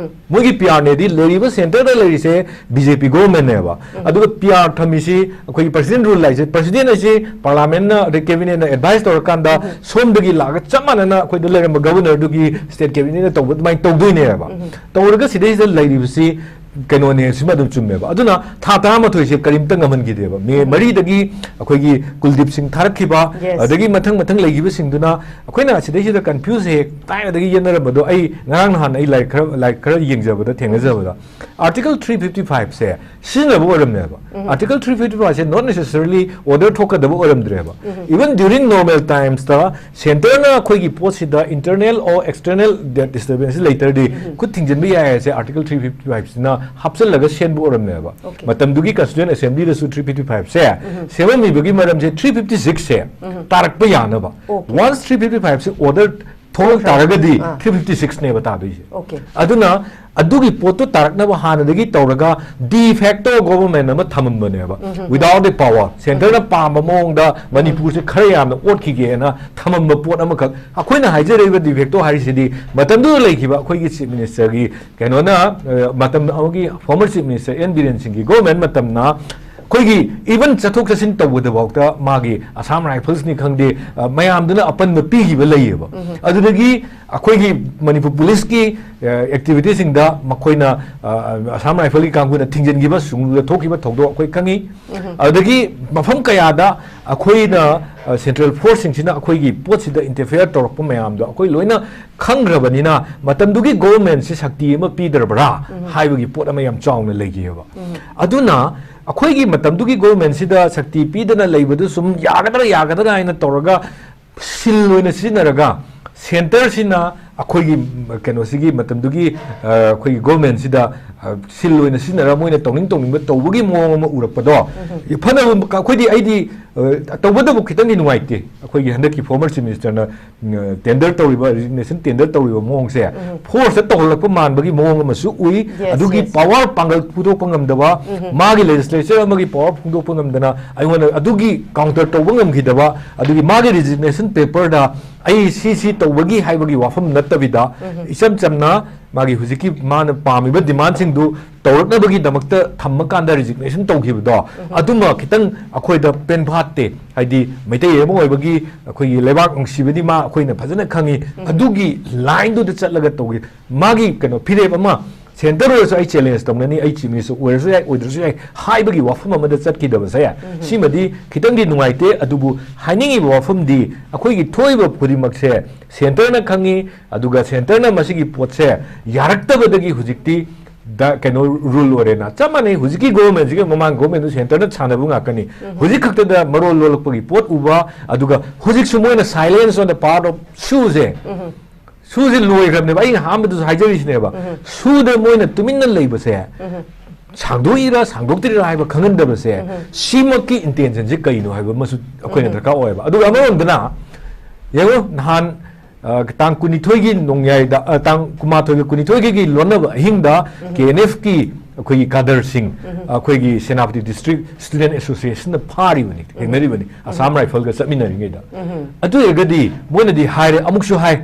ꯃꯣꯏꯒꯤ P R ꯅꯦꯗꯤ ꯂꯩꯔꯤꯕ centre ꯗ ꯂꯩꯔꯤꯁꯦ B J P government ꯅꯦꯕ꯫ ꯑꯗꯨꯒ P R ꯊꯝꯃꯤꯁꯤ ꯑꯩꯈꯣꯏꯒꯤ President rule ꯍꯥꯏꯁꯦ, President ꯍꯥꯏꯁꯤ Parliament ꯅ ꯑꯗꯩ Cabinet ꯅ advice ꯇꯧꯔꯀꯥꯟꯗ ꯁꯣꯝꯗꯒꯤ ꯂꯥꯛꯑꯒ ꯆꯞ ꯃꯥꯟꯅꯅ ꯑꯩꯈꯣꯏꯗ ꯂꯩꯔꯝꯕ Governor ꯗꯨꯒꯤ State Cabinet ꯅ ꯇꯧꯕ ꯑꯗꯨꯃꯥꯏꯅ ꯇꯧꯗꯣꯏꯅꯦꯕ꯫ ꯇꯧꯔꯒ ꯁꯤꯗꯩꯁꯤꯗ ꯂꯩꯔꯤꯕꯁꯤ ꯀꯩꯅꯣꯅꯦ, ꯁꯤꯃ ꯑꯗꯨꯝ ꯆꯨꯝꯃꯦꯕ꯫ ꯑꯗꯨꯅ ꯊꯥ ꯇꯔꯥꯃꯥꯊꯣꯏꯁꯦ ꯀꯔꯤꯝꯇ ꯉꯝꯍꯟꯈꯤꯗꯦꯕ꯫ ꯃꯦ ꯃꯔꯤꯗꯒꯤ ꯑꯩꯈꯣꯏꯒꯤ ꯀꯨꯜꯗꯤꯞ ꯁꯤꯡ ꯊꯥꯔꯛꯈꯤꯕ, Yes. ꯑꯗꯒꯤ ꯃꯊꯪ ꯃꯊꯪ ꯂꯩꯈꯤꯕꯁꯤꯡꯗꯨꯅ ꯑꯩꯈꯣꯏꯅ ꯁꯤꯗꯩꯁꯤꯗ confuse ꯍꯦꯛ ꯊꯥꯏꯅꯗꯒꯤ ꯌꯦꯠꯅꯔꯝꯕꯗꯣ, ꯑꯩ ꯉꯔꯥꯡ ꯅꯍꯥꯟ ꯑꯩ ꯂꯥꯏꯔꯤꯛ ꯈꯔ, ꯂꯥꯏꯔꯤꯛ ꯈꯔ ꯌꯦꯡꯖꯕꯗ, ꯊꯦꯡꯅꯖꯕꯗ, Article three fifty five ꯁꯦ ꯁꯤꯖꯤꯟꯅꯕ ꯑꯣꯏꯔꯝꯃꯦꯕ꯫ Article three fifty five say not necessarily order ꯊꯣꯛꯀꯗꯕ ꯑꯣꯏꯔꯝꯗ꯭ꯔꯦꯕ꯫ Even during normal times ꯇ centre ꯅ ꯑꯩꯈꯣꯏꯒꯤ ꯄꯣꯠꯁꯤꯗ internal or external disturbance ꯂꯩꯇ꯭ꯔꯗꯤ ꯈꯨꯠ ꯊꯤꯡꯖꯤꯟꯕ ꯌꯥꯏ ꯍꯥꯏꯁꯦ Article three fifty five ꯁꯤꯅ ꯍꯥꯞꯆꯤꯜꯂꯒ ꯁꯦꯝꯕ ꯑꯣꯏꯔꯝꯃꯦꯕ꯫ Okay. ꯃꯇꯝꯗꯨꯒꯤ Constituent Assembly ꯗꯁꯨ three fifty five ꯁꯦ ꯁꯦꯝꯃꯝꯃꯤꯕꯒꯤ ꯃꯔꯝꯁꯦ three fifty six ꯁꯦ ꯇꯥꯔꯛꯄ ꯌꯥꯅꯕ꯫ Okay. Once three fifty five ꯁꯦ order ꯊꯣꯛꯂꯛ ꯇꯥꯔꯒꯗꯤ ꯑꯥ. three fifty six ꯅꯦꯕ ꯇꯥꯗꯣꯏꯁꯦ꯫ Okay. ꯑꯗꯨꯅ ꯑꯗꯨꯒꯤ ꯄꯣꯠꯇꯨ ꯇꯥꯔꯛꯅꯕ ꯍꯥꯟꯅꯗꯒꯤ ꯇꯧꯔꯒ de facto government ꯑꯃ ꯊꯝꯃꯝꯕꯅꯦꯕ, without the power, centre ꯅ ꯄꯥꯝꯕ ꯃꯑꯣꯡꯗ ꯃꯅꯤꯄꯨꯔꯁꯦ ꯈꯔ ꯌꯥꯝꯅ ꯑꯣꯠꯈꯤꯒꯦꯅ ꯊꯝꯃꯝꯕ ꯄꯣꯠ ꯑꯃꯈꯛ꯫ ꯑꯩꯈꯣꯏꯅ ꯍꯥꯏꯖꯔꯤꯕ de facto ꯍꯥꯏꯔꯤꯁꯤꯗꯤ ꯃꯇꯝꯗꯨꯗ ꯂꯩꯈꯤꯕ ꯑꯩꯈꯣꯏꯒꯤ Chief Minister ꯒꯤ ꯀꯩꯅꯣꯅ, ꯑ, ꯃꯇꯝ ꯑꯃꯒꯤ former Chief Minister N Biren ꯁꯤꯡꯒꯤ government ꯃꯇꯝꯅ ꯑꯩꯈꯣꯏꯒꯤ even ꯆꯠꯊꯣꯛ ꯆꯠꯁꯤꯟ ꯇꯧꯕꯗꯐꯥꯎꯗ ꯃꯥꯒꯤ Assam Rifles ꯅꯤ ꯈꯪꯗꯦ, ꯑ, ꯃꯌꯥꯝꯗꯨꯅ ꯑꯄꯟꯕ ꯄꯤꯈꯤꯕ ꯂꯩꯌꯦꯕ꯫ ꯑꯗꯨꯗꯒꯤ ꯑꯩꯈꯣꯏꯒꯤ ꯃꯅꯤꯄꯨꯔ ꯄꯨꯂꯤꯁꯀꯤ, ꯑ, activity ꯁꯤꯡꯗ ꯃꯈꯣꯏꯅ, ꯑ, Assam Rifle ꯒꯤ ꯀꯥꯡꯕꯨꯅ ꯊꯤꯡꯖꯤꯟꯈꯤꯕ, ꯁꯨꯡꯂꯨꯗ ꯊꯣꯛꯈꯤꯕ ꯊꯧꯗꯣꯛ ꯑꯩꯈꯣꯏ ꯈꯪꯉꯤ꯫ ꯑꯗꯨꯗꯒꯤ ꯃꯐꯝ ꯀꯌꯥꯗ ꯑꯩꯈꯣꯏꯅ, ꯑ, central force ꯁꯤꯡꯁꯤꯅ ꯑꯩꯈꯣꯏꯒꯤ ꯄꯣꯠꯁꯤꯗ interfere ꯇꯧꯔꯛꯄ ꯃꯌꯥꯝꯗꯣ ꯑꯩꯈꯣꯏ ꯂꯣꯏꯅ ꯈꯪꯈ꯭ꯔꯕꯅꯤꯅ ꯃꯇꯝꯗꯨꯒꯤ government ꯁꯤ ꯁꯛꯇꯤ ꯑꯃ ꯄꯤꯗ꯭ꯔꯕ꯭ꯔꯥ ꯍꯥꯏꯕꯒꯤ ꯄꯣꯠ ꯑꯃ ꯌꯥꯝ ꯆꯥꯎꯅ ꯂꯩꯈꯤꯑꯕ꯫ ꯑꯗꯨꯅ ꯑꯩꯈꯣꯏꯒꯤ ꯃꯇꯝꯗꯨꯒꯤ ꯒꯣꯚꯔꯟꯃꯦꯟꯠꯁꯤꯗ ꯁꯛꯇꯤ ꯄꯤꯗꯅ ꯂꯩꯕꯗꯨ ꯁꯨꯝ ꯌꯥꯒꯗ꯭ꯔꯥ ꯌꯥꯒꯗ꯭ꯔꯥ ꯍꯥꯏꯅ ꯇꯧꯔꯒ ꯁꯤꯜ ꯑꯣꯏꯅ ꯁꯤꯖꯤꯟꯅꯔꯒ ꯁꯦꯟꯇꯔꯁꯤꯅ ꯑꯩꯈꯣꯏꯒꯤ ꯀꯩꯅꯣꯁꯤꯒꯤ ꯃꯇꯝꯗꯨꯒꯤ ꯑꯩꯈꯣꯏꯒꯤ ꯒꯣꯚꯔꯟꯃꯦꯟꯠꯁꯤꯗ ꯁꯤꯜ ꯑꯣꯏꯅ ꯁꯤꯖꯤꯟꯅꯔꯒ ꯃꯣꯏꯅ ꯇꯧꯅꯤꯡ ꯇꯧꯅꯤꯡꯕ ꯇꯧꯕꯒꯤ ꯃꯑꯣꯡ ꯑꯃ ꯎꯔꯛꯄꯗꯣ ꯐꯅ ꯑꯩꯈꯣꯏꯗꯤ ꯑꯩꯗꯤ ꯇꯧꯕꯗꯕꯨ ꯈꯤꯇꯪꯗꯤ ꯅꯨꯡꯉꯥꯏꯇꯦ꯫ ꯑꯩꯈꯣꯏꯒꯤ ꯍꯟꯗꯛꯀꯤ ꯐꯣꯔꯃꯔ ꯆꯤꯐ ꯃꯤꯅꯤꯁꯇꯔꯅ ꯇꯦꯟꯗꯔ ꯇꯧꯔꯤꯕ ꯔꯤꯖꯤꯒꯅꯦꯁꯟ ꯇꯦꯟꯗꯔ ꯇꯧꯔꯤꯕ ꯃꯑꯣꯡꯁꯦ ꯐꯣꯔꯁꯇ ꯇꯧꯍꯜꯂꯛꯄ ꯃꯥꯟꯕꯒꯤ ꯃꯑꯣꯡ ꯑꯃꯁꯨ ꯎꯏ꯫ ꯑꯗꯨꯒꯤ ꯄꯥꯋꯔ ꯄꯥꯡꯒꯜ ꯐꯣꯡꯗꯣꯛꯄ ꯉꯝꯗꯕ, ꯃꯥꯒꯤ ꯂꯦꯖꯤꯁꯂꯦꯆꯔ ꯑꯃꯒꯤ ꯄꯥꯋꯔ ꯐꯣꯡꯗꯣꯛꯄ ꯉꯝꯗꯅ ꯑꯩꯉꯣꯟꯗ ꯑꯗꯨꯒꯤ ꯀꯥꯎꯟꯇꯔ ꯇꯧꯕ ꯉꯝꯈꯤꯗꯕ, ꯑꯗꯨꯒꯤ ꯃꯥꯒꯤ ꯔꯤꯖꯤꯒꯅꯦꯁꯟ ꯄꯦꯄꯔꯗ ꯑꯩ ꯁꯤ ꯁꯤ ꯇꯧꯕꯒꯤ ꯍꯥꯏꯕꯒꯤ ꯋꯥꯐꯝ ꯅꯠꯇꯕꯤꯗ ꯏꯆꯝ ꯆꯝꯅ ꯃꯥꯒꯤ ꯍꯧꯖꯤꯛꯀꯤ ꯃꯥꯅ ꯄꯥꯝꯃꯤꯕ ꯗꯤꯃꯥꯟꯁꯤꯡꯗꯨ ꯇꯧꯔꯛꯅꯕꯒꯤꯗꯃꯛꯇ ꯊꯝꯃꯀꯥꯟꯗ ꯔꯤꯖꯤꯒꯅꯦꯁꯟ ꯇꯧꯈꯤꯕꯗꯣ ꯑꯗꯨꯃ ꯈꯤꯇꯪ ꯑꯩꯈꯣꯏꯗ ꯄꯦꯟꯐꯥꯠꯇꯦ꯫ ꯍꯥꯏꯗꯤ ꯃꯩꯇꯩ ꯑꯃ ꯑꯣꯏꯕꯒꯤ ꯑꯩꯈꯣꯏꯒꯤ ꯂꯩꯕꯥꯛ ꯅꯨꯡꯁꯤꯕꯗꯤ ꯃꯥ ꯑꯩꯈꯣꯏꯅ ꯐꯖꯅ ꯈꯪꯉꯤ꯫ ꯑꯗꯨꯒꯤ ꯂꯥꯏꯟꯗꯨꯗ ꯆꯠꯂꯒ ꯇꯧꯈꯤ꯫ ꯃꯥꯒꯤ ꯀꯩꯅꯣ ꯐꯤꯔꯦꯞ ꯑꯃ ꯁꯦꯟꯇꯔ ꯑꯣꯏꯔꯁꯨ ꯑꯩ ꯆꯦꯂꯦꯟꯖ ꯇꯧꯅꯅꯤ, ꯑꯩ ꯆꯤꯐ ꯃꯤꯅꯤꯁꯇꯔ ꯑꯣꯏꯔꯁꯨ ꯌꯥꯏ ꯑꯣꯏꯗ꯭ꯔꯁꯨ ꯌꯥꯏ ꯍꯥꯏꯕꯒꯤ ꯋꯥꯐꯝ ꯑꯃꯗ ꯆꯠꯈꯤꯗꯕꯁꯦ ꯁꯤꯃꯗꯤ ꯈꯤꯇꯪꯗꯤ ꯅꯨꯡꯉꯥꯏꯇꯦ꯫ ꯑꯗꯨꯕꯨ ꯍꯥꯏꯅꯤꯡꯉꯤꯕ ꯋꯥꯐꯝꯗꯤ ꯑꯩꯈꯣꯏꯒꯤ ꯊꯣꯛꯏꯕ ꯈꯨꯗꯤꯡꯃꯛꯁꯦ ꯁꯦꯟꯇꯔꯅ ꯈꯪꯉꯤ꯫ ꯑꯗꯨꯒ ꯁꯦꯟꯇꯔꯅ ꯃꯁꯤꯒꯤ ꯄꯣꯠꯁꯦ ꯌꯥꯔꯛꯇꯕꯗꯒꯤ ꯍꯧꯖꯤꯛꯇꯤ ꯗ ꯀꯩꯅꯣ ꯔꯨꯜ ꯑꯣꯏꯔꯦꯅ꯫ ꯆꯞ ꯃꯥꯟꯅꯩ꯫ ꯍꯧꯖꯤꯛꯀꯤ ꯒꯣꯚꯔꯟꯃꯦꯟꯠꯁꯤꯒ ꯃꯃꯥꯡ ꯒꯣꯚꯔꯟꯃꯦꯟꯠꯇꯨ ꯁꯦꯟꯇꯔꯅ ꯁꯥꯟꯅꯕ ꯉꯥꯛꯇꯅꯤ꯫ ꯍꯧꯖꯤꯛ ꯈꯛꯇꯗ ꯃꯔꯣꯜ ꯂꯣꯜꯂꯛꯄꯒꯤ ꯄꯣꯠ ꯎꯕ, ꯑꯗꯨꯒ ꯍꯧꯖꯤꯛꯁꯨ ꯃꯣꯏꯅ silence on the part of ꯁꯨꯁꯦ ꯁꯨꯁꯦ ꯂꯣꯏꯈ꯭ꯔꯕꯅꯦꯕ꯫ ꯑꯩꯅ ꯑꯍꯥꯟꯕꯗꯁꯨ ꯍꯥꯏꯖꯔꯤꯁꯤꯅꯦꯕ꯫ ꯁꯨꯗ ꯃꯣꯏꯅ ꯇꯨꯃꯤꯟꯅ ꯂꯩꯕꯁꯦ ꯁꯥꯡꯗꯣꯛꯏꯔꯥ ꯁꯥꯡꯗꯣꯛꯇ꯭ꯔꯤꯔꯥ ꯍꯥꯏꯕ ꯈꯪꯍꯟꯗꯕꯁꯦ ꯁꯤꯃꯛꯀꯤ ꯏꯟꯇꯦꯟꯁꯟꯁꯦ ꯀꯩꯅꯣ ꯍꯥꯏꯕ ꯑꯃꯁꯨ ꯑꯩꯈꯣꯏꯅ ꯗꯔꯀꯥꯔ ꯑꯣꯏꯌꯦꯕ꯫ ꯑꯗꯨꯒ ꯑꯃꯔꯣꯝꯗꯅ ꯌꯦꯡꯉꯣ, ꯅꯍꯥꯟ ꯑ, ꯇꯥꯡ ꯀꯨꯟꯅꯤꯊꯣꯏꯒꯤ ꯅꯣꯡꯌꯥꯏꯗ, ꯑ, ꯇꯥꯡ ꯀꯨꯟꯃꯥꯊꯣꯏꯒ ꯀꯨꯟꯅꯤꯊꯣꯏꯒꯤ ꯂꯣꯟꯅꯕ ꯑꯍꯤꯡꯗ ꯀꯦ ꯑꯦꯟ ꯑꯦꯐꯀꯤ ꯑꯩꯈꯣꯏꯒꯤ ꯀꯥꯗꯔ ꯁꯤꯡ, ꯑꯩꯈꯣꯏꯒꯤ ꯁꯦꯅꯥꯄꯇꯤ ꯗꯤꯁꯇ꯭ꯔꯤꯛ ꯁ꯭ꯇꯨꯗꯦꯟꯠ ꯑꯦꯁꯣꯁꯤꯌꯦꯁꯟꯅ ꯐꯥꯔꯤꯕꯅꯤ, ꯊꯦꯡꯅꯔꯤꯕꯅꯤ, ꯑꯁꯥꯝ ꯔꯥꯏꯐꯜꯒ ꯆꯠꯃꯤꯟꯅꯔꯤꯉꯩꯗ꯫ ꯑꯗꯨ ꯑꯣꯏꯔꯒꯗꯤ ꯃꯣꯏꯅꯗꯤ ꯍꯥꯏꯔꯦ, ꯑꯃꯨꯛꯁꯨ ꯍꯥꯏ,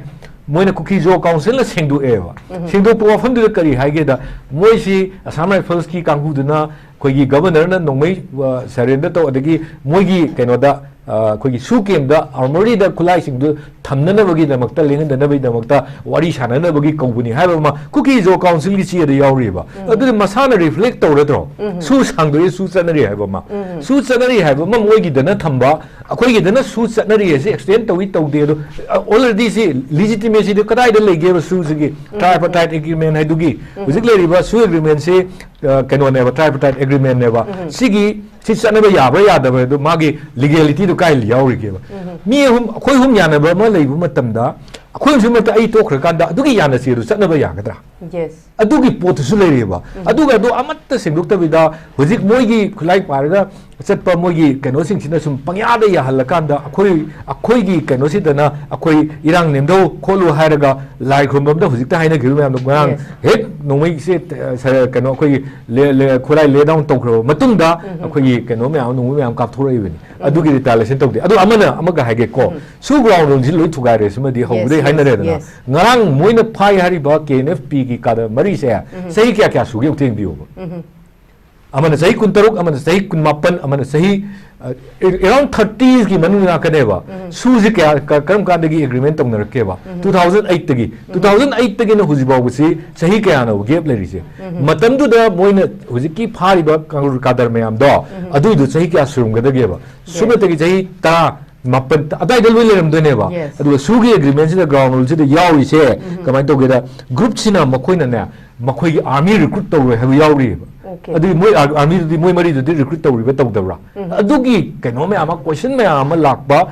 ꯃꯣꯏꯅ ꯀꯨꯀꯤ ꯖꯣ ꯀꯥꯎꯟꯁꯤꯜꯅ ꯁꯦꯡꯗꯣꯛꯑꯦꯕ꯫ ꯁꯦꯡꯗꯣꯛꯄ ꯋꯥꯐꯝꯗꯨꯗ ꯀꯔꯤ ꯍꯥꯏꯒꯦꯗ, ꯃꯣꯏꯁꯤ ꯑꯁꯥꯝ ꯔꯥꯏꯐꯜꯁꯀꯤ ꯀꯥꯡꯕꯨꯗꯨꯅ ꯑꯩꯈꯣꯏꯒꯤ ꯒꯕꯔꯅꯔꯅ ꯅꯣꯡꯃꯩ, ꯑ, ꯁꯔꯦꯟꯗꯔ ꯇꯧ, ꯑꯗꯒꯤ ꯃꯣꯏꯒꯤ ꯀꯩꯅꯣꯗ ꯑ, ꯑꯩꯈꯣꯏꯒꯤ ꯁꯨ ꯀꯦꯝꯗ ꯑꯥꯔꯃꯣꯔꯤꯗ ꯈꯨꯠꯂꯥꯏꯁꯤꯡꯗꯨ ꯊꯝꯅꯅꯕꯒꯤꯗꯃꯛꯇ, ꯂꯦꯡꯍꯟꯗꯅꯕꯒꯤꯗꯃꯛꯇ ꯋꯥꯔꯤ ꯁꯥꯟꯅꯅꯕꯒꯤ ꯀꯧꯕꯅꯤ ꯍꯥꯏꯕ ꯑꯃ ꯀꯨꯀꯤ ꯖꯣ ꯀꯥꯎꯟꯁꯤꯜꯒꯤ ꯆꯦꯗ ꯌꯥꯎꯔꯤꯕ꯫ ꯑꯗꯨꯗꯤ ꯃꯁꯥꯅ ꯔꯤꯐ꯭ꯂꯦꯛ ꯇꯧꯔꯗ꯭ꯔꯣ? ꯁꯨ ꯁꯥꯡꯗꯣꯛꯑꯦ, ꯁꯨ ꯆꯠꯅꯔꯤ ꯍꯥꯏꯕ ꯑꯃ꯫ ꯁꯨ ꯆꯠꯅꯔꯤ ꯍꯥꯏꯕ ꯑꯃ ꯃꯣꯏꯒꯤꯗꯅ ꯊꯝꯕ, ꯑꯩꯈꯣꯏꯒꯤꯗꯅ ꯁꯨ ꯆꯠꯅꯔꯤ ꯍꯥꯏꯁꯦ ꯑꯦꯛꯁꯇꯦꯟ ꯇꯧꯏ ꯇꯧꯗꯦ ꯑꯗꯣ, ꯑ, already ꯁꯤ ꯂꯤꯖꯤꯇꯤꯃꯦꯁꯤꯗꯤ ꯀꯗꯥꯏꯗ ꯂꯩꯒꯦꯕ ꯁꯨꯁꯤꯒꯤ? ꯇ꯭ꯔꯥꯏꯄꯥꯔꯇꯥꯏꯠ ꯑꯦꯒ꯭ꯔꯤꯃꯦꯟ ꯍꯥꯏꯗꯨꯒꯤ ꯍꯧꯖꯤꯛ ꯂꯩꯔꯤꯕ ꯁꯨ ꯑꯦꯒ꯭ꯔꯤꯃꯦꯟꯁꯤ, ꯑ, ꯀꯩꯅꯣꯅꯦꯕ, ꯇ꯭ꯔꯥꯏꯄꯥꯔꯇꯥꯏꯠ ꯑꯦꯒ꯭ꯔꯤꯃꯦꯟꯅꯦꯕ꯫ ꯁꯤꯒꯤ ꯁꯤ ꯆꯠꯅꯕ ꯌꯥꯕ꯭ꯔꯥ ꯌꯥꯗꯕ꯭ꯔꯥ ꯑꯗꯨ ꯃꯥꯒꯤ ꯂꯤꯒꯦꯂꯤꯇꯤꯗꯨ ꯀꯥꯏ ꯌꯥꯎꯔꯤꯒꯦꯕ? ꯃꯤ ꯑꯍꯨꯝ, ꯑꯩꯈꯣꯏ ꯑꯍꯨꯝ ꯌꯥꯅꯕ ꯑꯃ ꯂꯩꯕ ꯃꯇꯝꯗ, ꯑꯩꯈꯣꯏ ꯑꯍꯨꯝꯁꯤ ꯃꯔꯛꯇ ꯑꯩ ꯇꯣꯛꯈ꯭ꯔꯀꯥꯟꯗ ꯑꯗꯨꯒꯤ ꯌꯥꯅꯁꯦ ꯑꯗꯨ ꯆꯠꯅꯕ ꯌꯥꯒꯗ꯭ꯔꯥ? ꯌꯦꯁ꯫ ꯑꯗꯨꯒꯤ ꯄꯣꯠꯇꯨꯁꯨ ꯂꯩꯔꯤꯑꯕ꯫ ꯑꯗꯨꯒ ꯑꯗꯨ ꯑꯃꯠꯇ ꯁꯦꯡꯗꯣꯛꯇꯕꯤꯗ ꯍꯧꯖꯤꯛ ꯃꯣꯏꯒꯤ ꯈꯨꯠꯂꯥꯏ ꯄꯥꯏꯔꯒ ꯆꯠꯄ ꯃꯣꯏꯒꯤ ꯀꯩꯅꯣꯁꯤꯡꯁꯤꯅ ꯁꯨꯝ ꯄꯪꯌꯥꯗ ꯌꯥꯍꯜꯂꯀꯥꯟꯗ ꯑꯩꯈꯣꯏ, ꯑꯩꯈꯣꯏꯒꯤ ꯀꯩꯅꯣꯁꯤꯗꯅ ꯑꯩꯈꯣꯏ ꯏꯔꯥꯡ ꯅꯦꯝꯗꯧ ꯈꯣꯠꯂꯨ ꯍꯥꯏꯔꯒ ꯂꯥꯏ ꯈꯨꯔꯨꯝꯕꯝꯗ ꯍꯧꯖꯤꯛꯇ ꯍꯥꯏꯅꯈꯤꯕ ꯃꯌꯥꯝꯗꯣ ꯉꯔꯥꯡ Yes. ꯍꯦꯛ ꯅꯣꯡꯃꯩꯁꯦ, ꯑ, ꯁ-, ꯀꯩꯅꯣ ꯑꯩꯈꯣꯏꯒꯤ ꯂꯦ-, ꯂꯦ-, ꯈꯨꯠꯂꯥꯏ ꯂꯦ ꯗꯥꯎꯟ ꯇꯧꯈ꯭ꯔꯕ ꯃꯇꯨꯡꯗ ꯑꯩꯈꯣꯏꯒꯤ ꯀꯩꯅꯣ ꯃꯌꯥꯝ, ꯅꯣꯡꯃꯩ ꯃꯌꯥꯝ ꯀꯥꯞꯊꯣꯔꯛꯏꯕꯅꯤ꯫ ꯑꯗꯨꯒꯤ ꯔꯤꯇꯥꯂꯦꯁꯟ ꯇꯧꯗꯦ꯫ ꯑꯗꯣ ꯑꯃꯅ ꯑꯃꯒ ꯍꯥꯏꯒꯦꯀꯣ, ꯁꯨ ꯒ꯭ꯔꯥꯎꯟ ꯔꯨꯜꯁꯤ ꯂꯣꯏ ꯊꯨꯒꯥꯏꯔꯦ꯫ ꯁꯤꯃꯗꯤ ꯍꯧꯕꯗꯩ Yes, yes, ꯍꯥꯏꯅꯔꯦꯗꯅ꯫ yes. ꯉꯔꯥꯡ ꯃꯣꯏꯅ ꯐꯥꯏ ꯍꯥꯏꯔꯤꯕ ꯀꯦ ꯑꯦꯟ ꯑꯦꯐ ꯄꯤꯒꯤ ꯀꯥꯗ ꯃꯔꯤꯁꯦ ꯆꯍꯤ ꯀꯌꯥ ꯀꯌꯥ ꯁꯨꯒꯦ ꯑꯃꯨꯛꯇ ꯌꯦꯡꯕꯤꯌꯣꯕ꯫ ꯑꯃꯅ ꯆꯍꯤ ꯀꯨꯟꯇꯔꯨꯛ, ꯑꯃꯅ ꯆꯍꯤ ꯀꯨꯟꯃꯥꯄꯟ, ꯑꯃꯅ ꯆꯍꯤ, ꯑ, around thirtyꯒꯤ ꯃꯅꯨꯡ ꯉꯥꯛꯀꯅꯦꯕ꯫ ꯁꯨꯁꯦ ꯀꯌꯥ, ꯀ-, ꯀꯔꯝ ꯀꯥꯟꯗꯒꯤ ꯑꯦꯒ꯭ꯔꯤꯃꯦꯟ ꯇꯧꯅꯔꯛꯀꯦꯕ? Two thousand eightꯇꯒꯤ꯫ Two thousand eightꯇꯒꯤꯅ ꯍꯧꯖꯤꯛ ꯐꯥꯎꯕꯁꯤ ꯆꯍꯤ ꯀꯌꯥꯅꯣ ꯒꯦꯞ ꯂꯩꯔꯤꯁꯦ? ꯃꯇꯝꯗꯨꯗ ꯃꯣꯏꯅ ꯍꯧꯖꯤꯛꯀꯤ ꯐꯥꯔꯤꯕ ꯀꯥꯡꯂꯨꯞ ꯀꯥꯗꯔ ꯃꯌꯥꯝꯗꯣ, ꯑꯗꯨꯏꯗꯣ ꯆꯍꯤ ꯀꯌꯥ ꯁꯨꯔꯝꯒꯗꯒꯦꯕ? ꯁꯨꯞꯅꯇꯒꯤ ꯆꯍꯤ ꯇꯔꯥ, ꯃꯥꯄꯟ ꯑꯗꯥꯏꯗ ꯂꯣꯏ ꯂꯩꯔꯝꯗꯣꯏꯅꯦꯕ꯫ Yes. ꯑꯗꯨꯒ ꯁꯨꯒꯤ ꯑꯦꯒ꯭ꯔꯤꯃꯦꯟꯁꯤꯗ, ꯒ꯭ꯔꯥꯎꯟ ꯔꯨꯜꯁꯤꯗ ꯌꯥꯎꯔꯤꯁꯦ ꯀꯃꯥꯏꯅ ꯇꯧꯒꯦꯗ, ꯒ꯭ꯔꯨꯞꯁꯤꯅ ꯃꯈꯣꯏꯅꯅꯦ, ꯃꯈꯣꯏꯒꯤ ꯑꯥꯔꯃꯤ ꯔꯤꯀ꯭ꯔꯨꯠ ꯇꯧꯔꯣꯏ ꯍꯥꯏꯕ ꯌꯥꯎꯔꯤꯑꯕ꯫ Okay. ꯑꯗꯨꯒꯤ ꯃꯣꯏ ꯑꯥꯔ-, ꯑꯥꯔꯃꯤꯗꯨꯗꯤ ꯃꯣꯏ ꯃꯔꯤꯗꯨꯗꯤ ꯔꯤꯀ꯭ꯔꯨꯠ ꯇꯧꯔꯤꯕ ꯇꯧꯗꯕ꯭ꯔꯥ? ꯑꯗꯨꯒꯤ ꯀꯩꯅꯣ ꯃꯌꯥꯝ ꯑꯃ, ꯀꯣꯏꯁꯟ ꯃꯌꯥꯝ ꯑꯃ ꯂꯥꯛꯄ,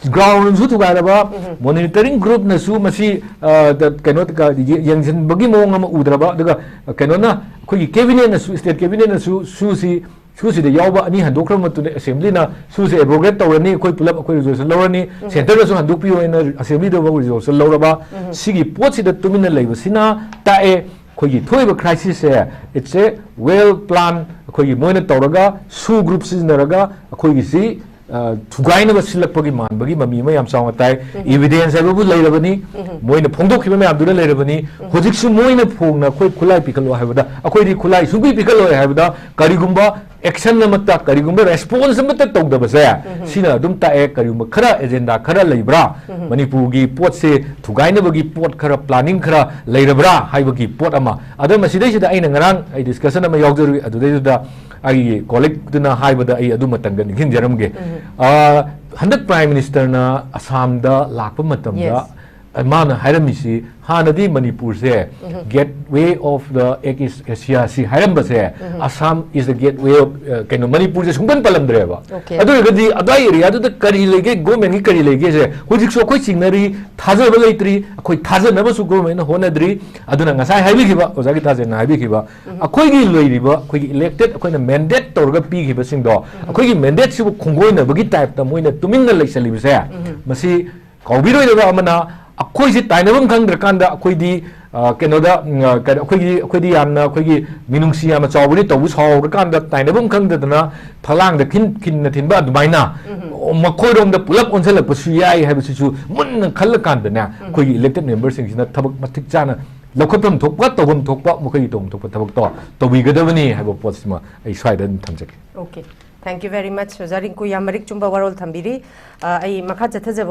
ꯒ꯭ꯔꯥꯎꯟ ꯔꯨꯜꯁꯨ ꯊꯨꯒꯥꯏꯔꯕ, ꯃꯣꯅꯤꯇꯔꯤꯡ ꯒ꯭ꯔꯨꯞꯅꯁꯨ ꯃꯁꯤ, ꯑ, ꯗ-, ꯀꯩꯅꯣ ꯀ-, ꯌꯦ-, ꯌꯦꯡꯁꯤꯟꯕꯒꯤ ꯃꯑꯣꯡ ꯑꯃ ꯎꯗ꯭ꯔꯕ, ꯑꯗꯨꯒ ꯀꯩꯅꯣꯅ, ꯑꯩꯈꯣꯏꯒꯤ ꯀꯦꯕꯤꯅꯦꯠꯅꯁꯨ, ꯁ꯭ꯇꯦꯠ ꯀꯦꯕꯤꯅꯦꯠꯅꯁꯨ ꯁꯨꯁꯤ ꯁꯨꯁꯤꯗ ꯌꯥꯎꯕ ꯑꯅꯤ ꯍꯟꯗꯣꯛꯈ꯭ꯔꯕ ꯃꯇꯨꯡꯗ ꯑꯦꯁꯦꯝꯕ꯭ꯂꯤꯅ ꯁꯨꯁꯦ ꯑꯦꯕ꯭ꯔꯣꯒꯦꯠ ꯇꯧꯔꯅꯤ, ꯑꯩꯈꯣꯏ ꯄꯨꯂꯞ ꯑꯩꯈꯣꯏ ꯔꯤꯖꯣꯂꯨꯁꯟ ꯂꯧꯔꯅꯤ, ꯁꯦꯟꯇꯔꯅꯁꯨ ꯍꯟꯗꯣꯛꯄꯤꯌꯣ ꯍꯥꯏꯅ ꯑꯁꯦꯝꯕ꯭ꯂꯤꯗ ꯐꯥꯎ ꯔꯤꯖꯣꯂꯨꯁꯟ ꯂꯧꯔꯕ꯫ ꯁꯤꯒꯤ ꯄꯣꯠꯁꯤꯗ ꯇꯨꯃꯤꯟꯅ ꯂꯩꯕꯁꯤꯅ ꯇꯥꯛꯑꯦ, ꯑꯩꯈꯣꯏꯒꯤ ꯊꯣꯛꯏꯕ ꯀ꯭ꯔꯥꯏꯁꯤꯁꯁꯦ, it's a well plan, ꯑꯩꯈꯣꯏꯒꯤ ꯃꯣꯏꯅ ꯇꯧꯔꯒ ꯁꯨ ꯒ꯭ꯔꯨꯞ ꯁꯤꯖꯤꯟꯅꯔꯒ ꯑꯩꯈꯣꯏꯒꯤꯁꯤ, ꯑ, ꯊꯨꯒꯥꯏꯅꯕ ꯁꯤꯜꯂꯛꯄꯒꯤ ꯃꯥꯟꯕꯒꯤ ꯃꯃꯤ ꯑꯃ ꯌꯥꯝ ꯆꯥꯎꯅ ꯇꯥꯏ꯫ ꯏꯚꯤꯗꯦꯟꯁ ꯍꯥꯏꯕꯕꯨ ꯂꯩꯔꯕꯅꯤ, ꯃꯣꯏꯅ ꯐꯣꯡꯗꯣꯛꯈꯤꯕ ꯃꯌꯥꯝꯗꯨꯅ ꯂꯩꯔꯕꯅꯤ꯫ ꯍꯧꯖꯤꯛꯁꯨ ꯃꯣꯏꯅ ꯐꯣꯡꯅ ꯑꯩꯈꯣꯏ ꯈꯨꯠꯂꯥꯏ ꯄꯤꯈꯠꯂꯣ ꯍꯥꯏꯕꯗ, ꯑꯩꯈꯣꯏꯗꯤ ꯈꯨꯠꯂꯥꯏ ꯁꯨꯡꯄꯤ ꯄꯤꯈꯠꯂꯣꯏ ꯍꯥꯏꯕꯗ, ꯀꯔꯤꯒꯨꯝꯕ ꯑꯦꯛꯁꯟ ꯑꯃꯠꯇ, ꯀꯔꯤꯒꯨꯝꯕ ꯔꯦꯁꯄꯣꯟꯁ ꯑꯃꯠꯇ ꯇꯧꯗꯕꯁꯦ, ꯁꯤꯅ ꯑꯗꯨꯝ ꯇꯥꯛꯑꯦ ꯀꯔꯤꯒꯨꯝꯕ ꯈꯔ ꯑꯦꯖꯦꯟꯗꯥ ꯈꯔ ꯂꯩꯕ꯭ꯔꯥ, ꯃꯅꯤꯄꯨꯔꯒꯤ ꯄꯣꯠꯁꯦ ꯊꯨꯒꯥꯏꯅꯕꯒꯤ ꯄꯣꯠ ꯈꯔ, ꯄ꯭ꯂꯥꯅꯤꯡ ꯈꯔ ꯂꯩꯔꯕ꯭ꯔꯥ ꯍꯥꯏꯕꯒꯤ ꯄꯣꯠ ꯑꯃ꯫ ꯑꯗꯣ ꯃꯁꯤꯗꯩꯁꯤꯗ ꯑꯩꯅ ꯉꯔꯥꯡ ꯑꯩ ꯗꯤꯁꯀꯁꯟ ꯑꯃ ꯌꯥꯎꯖꯔꯨꯏ, ꯑꯗꯨꯗꯩꯗꯨꯗ ꯑꯩꯒꯤ ꯀꯣꯂꯤꯛꯇꯨꯅ ꯍꯥꯏꯕꯗ ꯑꯩ ꯑꯗꯨ ꯃꯇꯪꯒ ꯅꯤꯡꯁꯤꯡꯖꯔꯝꯒꯦ꯫ ꯑ, ꯍꯟꯗꯛ ꯄ꯭ꯔꯥꯏꯝ ꯃꯤꯅꯤꯁꯇꯔꯅ ꯑꯁꯥꯝꯗ ꯂꯥꯛꯄ ꯃꯇꯝꯗ, Yes. ꯃꯥꯅ ꯍꯥꯏꯔꯝꯃꯤꯁꯤ, ꯍꯥꯟꯅꯗꯤ ꯃꯅꯤꯄꯨꯔꯁꯦ gateway of the east Asia ꯁꯤ ꯍꯥꯏꯔꯝꯕꯁꯦ, Assam is the gateway of, ꯀꯩꯅꯣ, ꯃꯅꯤꯄꯨꯔꯁꯦ ꯁꯨꯡꯄꯟ ꯄꯜꯂꯝꯗ꯭ꯔꯦꯕ꯫ Okay. ꯑꯗꯨ ꯑꯣꯏꯔꯒꯗꯤ ꯑꯗꯥꯏ ꯑꯦꯔꯤꯌꯥꯗꯨꯗ ꯀꯔꯤ ꯂꯩꯒꯦ, ꯒꯣꯔꯃꯦꯟꯒꯤ ꯀꯔꯤ ꯂꯩꯒꯦꯁꯦ ꯍꯧꯖꯤꯛꯁꯨ ꯑꯩꯈꯣꯏ ꯆꯤꯡꯅꯔꯤ, ꯊꯥꯖꯕ ꯂꯩꯇ꯭ꯔꯤ, ꯑꯩꯈꯣꯏ ꯊꯥꯖꯅꯕꯁꯨ ꯒꯣꯔꯃꯦꯟꯅ ꯍꯣꯠꯅꯗ꯭ꯔꯤ꯫ ꯑꯗꯨꯅ ꯉꯁꯥꯏ ꯍꯥꯏꯕꯤꯈꯤꯕ, ꯑꯣꯖꯥ ꯒꯤꯇꯥꯖꯦꯟꯅ ꯍꯥꯏꯕꯤꯈꯤꯕ, ꯑꯩꯈꯣꯏꯒꯤ ꯂꯩꯔꯤꯕ, ꯑꯩꯈꯣꯏꯒꯤ ꯏꯂꯦꯛꯇꯦꯠ, ꯑꯩꯈꯣꯏꯅ ꯃꯦꯟꯗꯦꯠ ꯇꯧꯔꯒ ꯄꯤꯈꯤꯕꯁꯤꯡꯗꯣ, ꯑꯩꯈꯣꯏꯒꯤ ꯃꯦꯟꯗꯦꯠꯁꯤꯕꯨ ꯈꯣꯡꯒꯣꯏꯅꯕꯒꯤ ꯇꯥꯏꯞꯇ ꯃꯣꯏꯅ ꯇꯨꯃꯤꯟꯅ ꯂꯩꯁꯜꯂꯤꯕꯁꯦ, ꯃꯁꯤ ꯀꯥꯎꯕꯤꯔꯣꯏꯗꯕ ꯑꯃꯅ, ꯑꯩꯈꯣꯏꯁꯤ ꯇꯥꯏꯅꯐꯝ ꯈꯪꯗ꯭ꯔꯀꯥꯟꯗ ꯑꯩꯈꯣꯏꯗꯤ, ꯑ, ꯀꯩꯅꯣꯗ, ꯎꯝ, ꯑ, ꯀꯩꯅꯣ, ꯑꯩꯈꯣꯏꯒꯤ, ꯑꯩꯈꯣꯏꯗꯤ ꯌꯥꯝꯅ, ꯑꯩꯈꯣꯏꯒꯤ ꯃꯤꯅꯨꯡꯁꯤ ꯌꯥꯝꯅ ꯆꯥꯎꯕꯅꯤ, ꯇꯧꯕ ꯁꯥꯎꯔꯀꯥꯟꯗ ꯇꯥꯏꯅꯐꯝ ꯈꯪꯗꯗꯅ ꯐꯛꯂꯥꯡꯗ ꯈꯤꯟ-, ꯈꯤꯟꯅ ꯊꯤꯟꯕ ꯑꯗꯨꯃꯥꯏꯅ ꯃꯈꯣꯏꯔꯣꯝꯗ ꯄꯨꯂꯞ ꯑꯣꯟꯁꯤꯜꯂꯛꯄꯁꯨ ꯌꯥꯏ ꯍꯥꯏꯕꯁꯤꯁꯨ ꯃꯨꯟꯅ ꯈꯜꯂꯀꯥꯟꯗꯅꯦ, ꯑꯩꯈꯣꯏꯒꯤ ꯏꯂꯦꯛꯇꯦꯠ ꯃꯦꯝꯕꯔꯁꯤꯡꯁꯤꯅ ꯊꯕꯛ ꯃꯇꯤꯛ ꯆꯥꯅ ꯂꯧꯈꯠꯐꯝ ꯊꯣꯛꯄ, ꯇꯧꯐꯝ ꯊꯣꯛꯄ, ꯃꯈꯣꯏꯒꯤ ꯇꯧꯐꯝ ꯊꯣꯛꯄ ꯊꯕꯛꯇꯣ ꯇꯧꯕꯤꯒꯗꯕꯅꯤ ꯍꯥꯏꯕ ꯄꯣꯠꯁꯤꯃ ꯑꯩ ꯁ꯭ꯋꯥꯏꯗ ꯑꯗꯨꯝ ꯊꯝꯖꯒꯦ꯫ Okay. Thank you very much, ꯑꯣꯖꯥ ꯔꯤꯡꯀꯨ꯫ ꯌꯥꯝ ꯃꯔꯤꯛ ꯆꯨꯝꯕ ꯋꯥꯔꯣꯜ ꯊꯝꯕꯤꯔꯤ꯫ ꯑ, ꯑꯩ ꯃꯈꯥ ꯆꯠꯊꯖꯕ